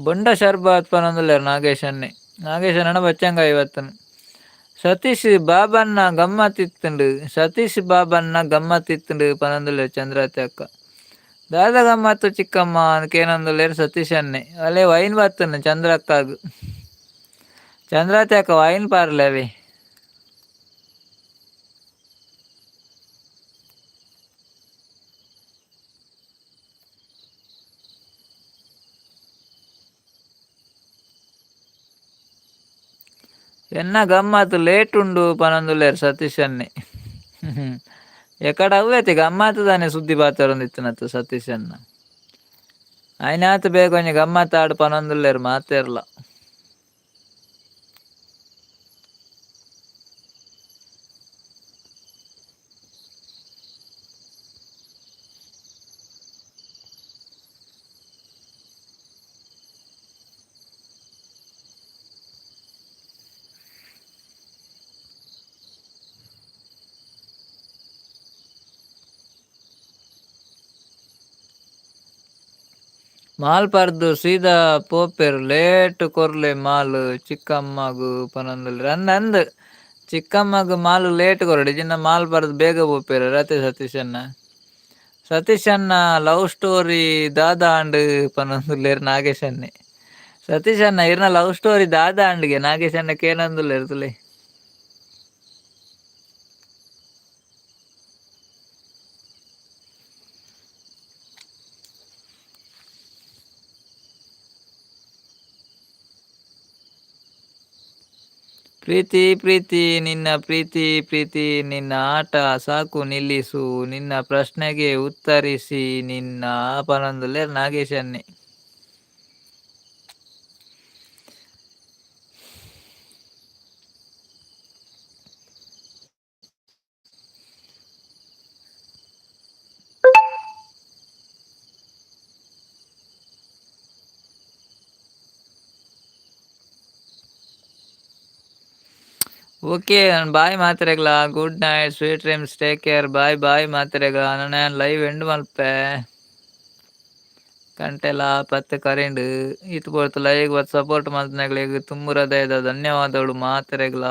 ಬೊಂಡ ಶರ್ಬತ್ ಪನೊಂದುಲ್ಲೆರ್ ನಾಗೇಶ್ ಅನ್ನೆ. ನಾಗೇಶ್ ಅಣ್ಣನ ಬಚ್ಚಂಗಾಯಿ ಬತ್ತನು. ಸತೀಶ್ ಬಾಬಣ್ಣ ಗಮ್ಮತ್ ಇತ್ತುಂಡು ಸತೀಶ್ ಬಾಬಣ್ಣ ಗಮ್ಮತ್ ಇತ್ತುಂಡು ಪನೊಂದುಲ್ಲೆರ್ ಚಂದ್ರಾತಿ ಅಕ್ಕ. ದಾದ ಗಮ್ಮತ್ತು ಚಿಕ್ಕಮ್ಮ ಕೇನೊಂದುಲ್ಲೆರ್ ಸತೀಶ್ ಅನ್ನೆ. ಅಲೆ ವೈನ್ ಬತ್ತನು ಚಂದ್ರಕ್ಕಾಗು. ಚಂದ್ರಾತಿ ಅಕ್ಕ ವೈನ್ ಪಾರ್ಲೆ ಎನ್ನ ಗಮ್ಮತ್ತು ಲೇಟ್ ಉಂಡು ಪನೊಂದುಲ್ಲೆರ್ ಸತೀಶ್ ಅನ್ನೆ. ಎಕಡ ಅವ್ವೇತಿ ಗಮ್ಮತ್ತು ದಾನೆ ಸುದ್ದಿ ಪಾತೆರೊಂದಿತ್ತಿನತ್ತು ಸತೀಶ್ ಅನ್ನ. ಆಯ್ನಾತ್ ಬೇಗ ಒಂಜಿ ಗಮ್ಮತ್ ಆಡ್ ಪನೊಂದುಲ್ಲೆರ್ ಮಾತೆರ್ಲ. ಮಾಲ್ ಪರ್ದು ಸೀದಾ ಪೋಪೆರ್ ಲೇಟ್ ಕೊರ್ಲೆ ಮಾಲ್ ಚಿಕ್ಕಮ್ಮಗು ಪನೊಂದುಲ್ಲೆರ್. ಅಂದ್ ಅಂದ್ ಚಿಕ್ಕಮ್ಮಗ್ ಮಾಲ್ ಲೇಟ್ ಕೊರೊಡು ಇಜಿಂಡ ಮಾಲ್ ಪರ್ದು ಬೇಗ ಪೋಪೆರ್ ರತೆ ಸತೀಶ್ ಅಣ್ಣ. ಸತೀಶ್ ಅಣ್ಣ ಲವ್ ಸ್ಟೋರಿ ದಾದ ಆಂಡ್ ಪನೊಂದುಲ್ಲೆರ್ ನಾಗೇಶ್ ಅಣ್ಣೆ. ಸತೀಶ್ ಅಣ್ಣ ಇರ್ನ ಲವ್ ಸ್ಟೋರಿ ದಾದ ಆಂಡ್ಗೆ ನಾಗೇಶ್ ಅಣ್ಣ ಕೇನೊಂದುಲ್ಲೆರ್ ತುಲೆ. ಪ್ರೀತಿ ಪ್ರೀತಿ ನಿನ್ನ ಪ್ರೀತಿ ಪ್ರೀತಿ ನಿನ್ನ ಆಟ ಸಾಕು ನಿಲ್ಲಿಸು ನಿನ್ನ ಪ್ರಶ್ನೆಗೆ ಉತ್ತರಿಸಿ ನಿನ್ನ ಪನೊಂದುಲ್ಲೆರ್ ನಾಗೇಶ್ ಅನ್ನೆ. ಓಕೆ ಬಾಯ್ ಮಾತ್ರೆಗ್ಲ good night sweet dreams take care bye bye ಮಾತ್ರೆಗ್ಲ. ನನ ಲೈವ್ ಎಂಡ್ ಮಲ್ಪೆ ಗಂಟೆಲ ಪತ್ತ್ ಕರಿಂಡ್ ಈತ್ ಪೊರ್ತು ಲೈವ್ ಬತ್ತ್ ಸಪೋರ್ಟ್ ಮಲ್ತಿನಕ್ಲೆಗ್ ತುಂಬು ಹೃದಯದ ಧನ್ಯವಾದಗಳು ಮಾತ್ರೆಗ್ಲ.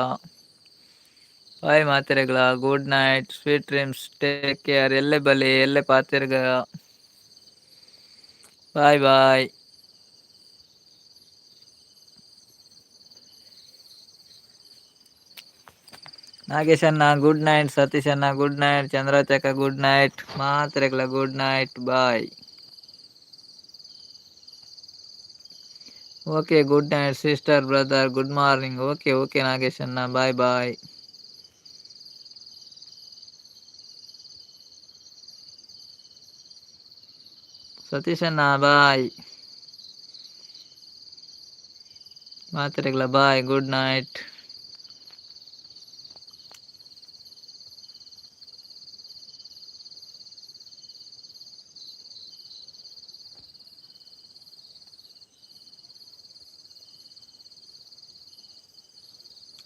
ಬಾಯ್ ಮಾತ್ರೆಗ್ಲ good night sweet dreams take care ಎಲ್ಲೆ ಬಲೆ ಎಲ್ಲೆ ಪಾತೆರ್ಗ. Boy boy. ನಾಗೇಶ್ ಅಣ್ಣ ಗುಡ್ ನೈಟ್, ಸತೀಶ್ ಅಣ್ಣ ಗುಡ್ ನೈಟ್, ಚಂದ್ರಚಕ ಗುಡ್ ನೈಟ್, ಮಾತ್ರೆಗ್ಲ good night, bye. Okay good night sister brother good morning. Okay okay Nagesh ಅಣ್ಣ ಬಾಯ್ ಬಾಯ್. ಸತೀಶ್ ಅಣ್ಣ ಬಾಯ್. ಮಾತ್ರೆಗ್ಲ ಬಾಯ್ ಗುಡ್ ನೈಟ್.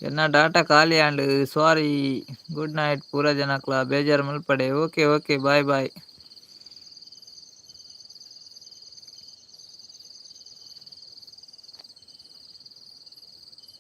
ಎನ್ನ ಡಾಟಾ ಖಾಲಿ ಆಂಡ್ ಸಾರಿ ಗುಡ್ ನೈಟ್ ಪೂರ ಜನಕ್ಲ ಬೇಜಾರ್ ಮಲ್ಪಡೆ. Okay okay bye boy.